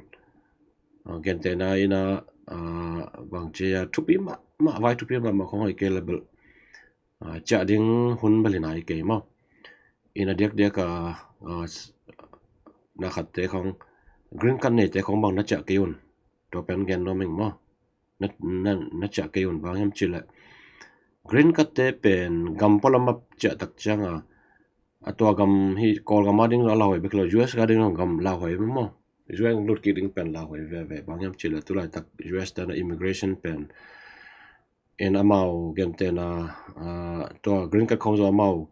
Ah, gentehna in a, ah, bang ci a thupi mahmah, vai thupi mahmah khong hoih kei le bel, ah, ciah ding hun bel hi nai kei maw. In a diakdiak a, ah, na khatte khong green card neite khong bang na ciah kei un. Tua pen gen nuam ing maw. Na, na, na ciah kei un bang hiam ci le. Green card te pen gam pualam a ciah tak ciang a, a tua gam hi Kawlgam a ding a lauhuai bek lo, U S a ding gam lauhuai maw. U S lut kik ding pen lauhuai veve bang hiam ci le tu laitak U S te na immigration pen. In amau gentehna, ah, tua green card khong zong amau,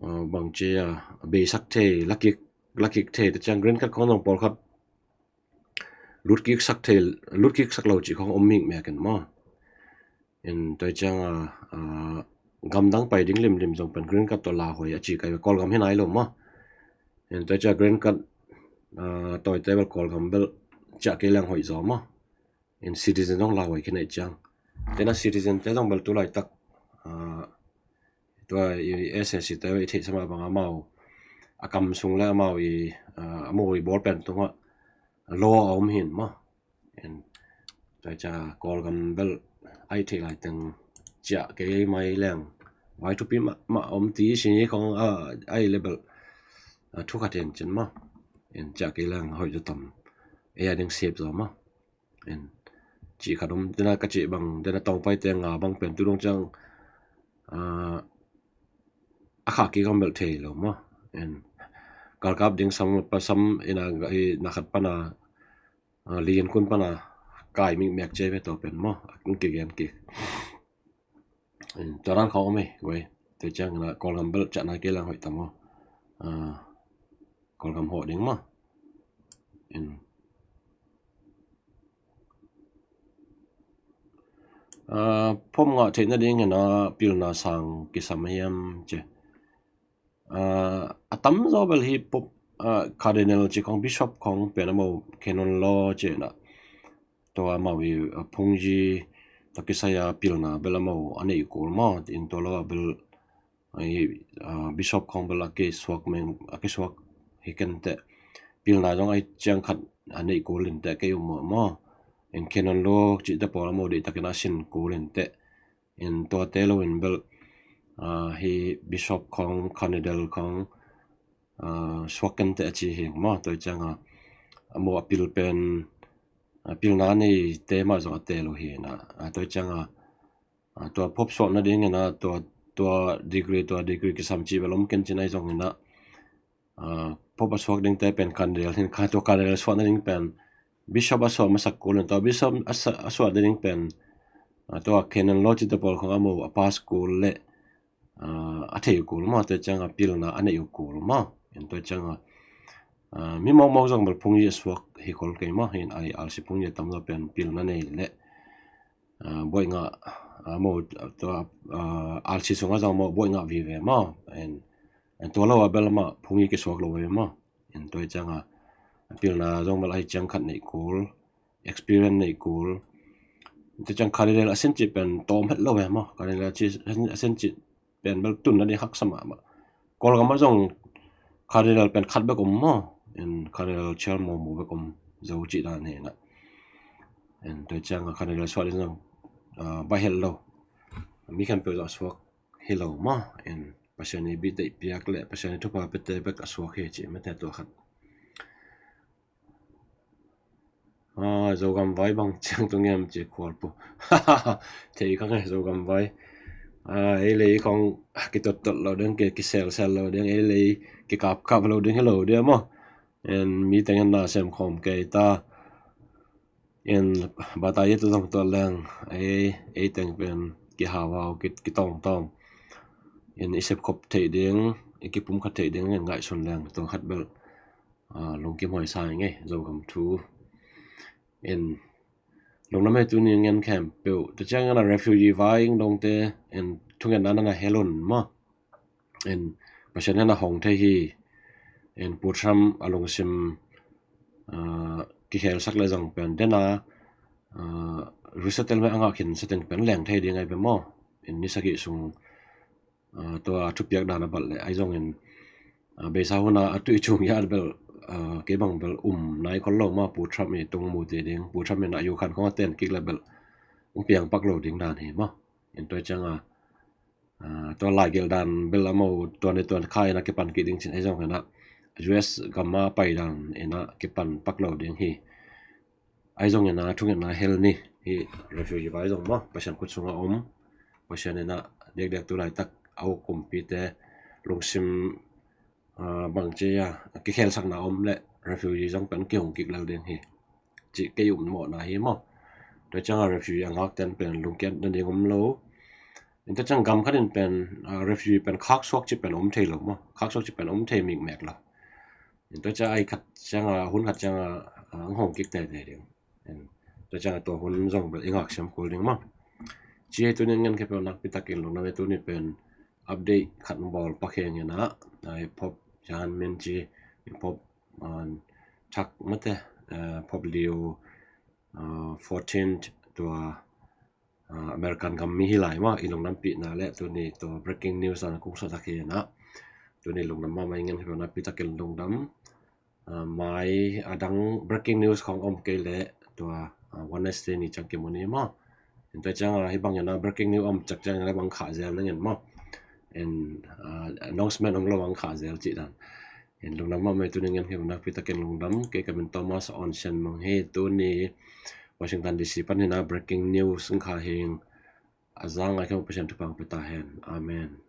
ah, bang ci a, beisak thei, lakik, lakik thei, te ciang green card khong zong pawlkhat lut kik sak thei, lut kik sak lo ci khong om mik mia ken maw. In tua ciang a, ah, gamdang pai ding limlim zong pen green card tawh lauhuai a ci kai Kawlgam hi nai lo maw. In tua ciang green card, ah, tawite bel Kawlgam bel ciah kei leng hoih zaw maw. In citizen zong lauhuai khin ei ciang. Tena citizen te zong bel tu laitak, ah, tua i S A C te i theihsa mah bang amau a kam sung le amau i, ah, amau i bawl pen tungah law a om hin maw. In tua ciang Kawlgam bel ai thei laiteng ciah kei mai leng vai thupi mahmah om ti si khong, ah, ai le bel, ah, thu khat hin cin maw. In ciah kei leng hoih zaw tam. Ei a ding sep zaw maw. En, cih khat om, tena ka cih bang, tena tawngpai te nga bang pen tu dong ciang, ah, a khah kik a om belh thei lo maw. En, galkap ding sam, pa sam, ina, i na khat pana, ah, liin kun pana kai mikmek cia ve tawh pen maw, a kigen kik. Tua dan khawng om ei guai. Tua ciangin ah Kawlgam bel ciahna kei leng hoih tam aw. Kawlgam hawh ding maw. Phom ngah theih nadingin ah pilna sang kisam hiam ci. A tamzaw bel hi Pope, Cardinal ci khawng, Bishop khawng pen amau canon law ci inah tua amau i phungzi tawh kisai a pilna bel amau a neih kul maw. In tua lo ah bel Bishop khawng bel a kisuak meng, a kisuak hi kenteh, pilna zong a ciang khat a neih kul inteh, kei um maw. In canon law cihte pawl amau deihtakin a sin kul inteh. In tuate loin bel hi Bishop khawng, Cardinal khawng suak kenteh a ci hi maw. Tua cianga amau a pil pen, pilna a neite mah zong a teel uh hi inah. Tua cianga tua Pope suak nadingin ah tua, tua degree, tua degree kisam cih bel om ken cin ahi zongin ah Pope a suak dingte pen Cardinal hin, tua Cardinal suak nading pen Bishop a suak masak kul in, tua Bishop a suak nading pen tua canon law cihte pawl khawng amau a pass kul leh a thei uh kul maw. Tua cianga pilna a neih uh kul maw. In tua cianga mi mawkmawk zong bel phungzi a suak hi khol kei maw. Hin ai alsi phungzi a tamzaw pen pilna nei leh buaih ngah a, mo, tua, a, R C sungah zong mo buai ngah vive maw. En, en tua lo a bel amah phung i kisuak lo ve maw. En tua i ciangah a pilna zong bel a hi ciang khat neih kul, experience neih kul. Tua ciang Cardinal a sin cih pen tawm het lo ve maw. Cardinal a sin cih pen bel tun na ding haksa mahmah. Kawlgam ah zong Cardinal pen khat bek om maw. En Cardinal Chial Momo bek om zo cih dan hi na. En tua ciang a Cardinal suak ding zong, a, baih het lo. Mi khempeuh zong a suak hi lo maw. En Pasian i bit deih piak le Pasian i thupha pete bek a suak hi cih mete tua khat. A, Zogam vai bang ciang tung em ci khual pu. Thei kha nge Zogam vai. A, ei lei khong kitottot lo ding, ki, kiselsel lo ding, ei lei kikapkap lo ding hi lo ding maw. En mi teng en na sem khawm kei ta. En bata ye tu zong tua leng ei, ei teng pen kihawau, ki, kitawngtawng. En i sepkhop theih ding, i kipumkhat theih ding en ngaihsun leng tua khat bel, a, lungkim huai sa ngei Zogam thu. En lungdam ei tuni ngen khempeuh. Tua ciangin a refugee vai ing dongte en thungetna na hel un maw. En Pasian in a hong thei hi. En Pu Trump a lungsim, a, kikhelsak le zong pen dena, a, resettlement a ngah khin setting pen leng thei ding ai pe maw. En ni sagih sung, a, tua thupiak dan a balh le ai zongin, a, beisa huna a tuih cung ya bel, a, kei bang bel um nai khol lo maw. Pu Trump i tung mu te ding, Pu Trump in a Ukraine khong a ten kik le bel um piang pak lo ding dan hi maw. En tua ciang a, a, tua laigelh dan bel amau tua ni tua kha in a kipan kik ding cin ai zong in a U S gam a pai dan in a kipan pak lo ding hi. Ai zong in a thungetna hel ni hi. Refugee vai zong maw Pasian khut sungah om. Pasian in a diakdiak tu laitak a uk kumpite lungsim, a, bangci a kikhelsakna om le refugee zong pen kihong kik lel ding hi. Cih kei um mawhna hi maw. Tua ciang a refugee a ngak ten pen lungkiat na ding om lo. En tua ciang gam khat in pen, a, refugee pen khaksuak cih pen om thei lo maw. Khaksuak cih pen om thei mikmek lo. En tua ciang ai khat ciang a, hun khat ciang a, a, ang hong kik teitei ding. En tua ciang a tua hun zong bel i ngak siam kul ding maw. Ci ei tuni ngen khempeuh nakpi takin lungdam ei tuni pen update khat bawl pak heng in a, a, i Pope John min ci, i Pope, a, thak mate, a, Pope Leo, a, fourteen tua, a, American gam mi hi lai maw, i lungdampihna le tuni tua breaking news dan a kung suahtak hi in a, tuni lungdam mahmah ing, ngen khempeuh nakpi takin lungdam. A, mai a dang breaking news khong om kei le tua, a, Wednesday ni ciang kimu ni maw. En tua ciang a hi bang in a breaking news om cak ciang in a bang khah zel na ngen maw. En, a, announcement om lo bang khah zel cih dan. En lungdam mahmah ei tuni ngen khempeuh nakpi takin lungdam. Kei ka min Thomas Awn Sian Mang hi. Tuni Washington D C pan hi in a breaking news in kha hing. A zang a khempeuh Pasian thupha pia ta hen. Amen.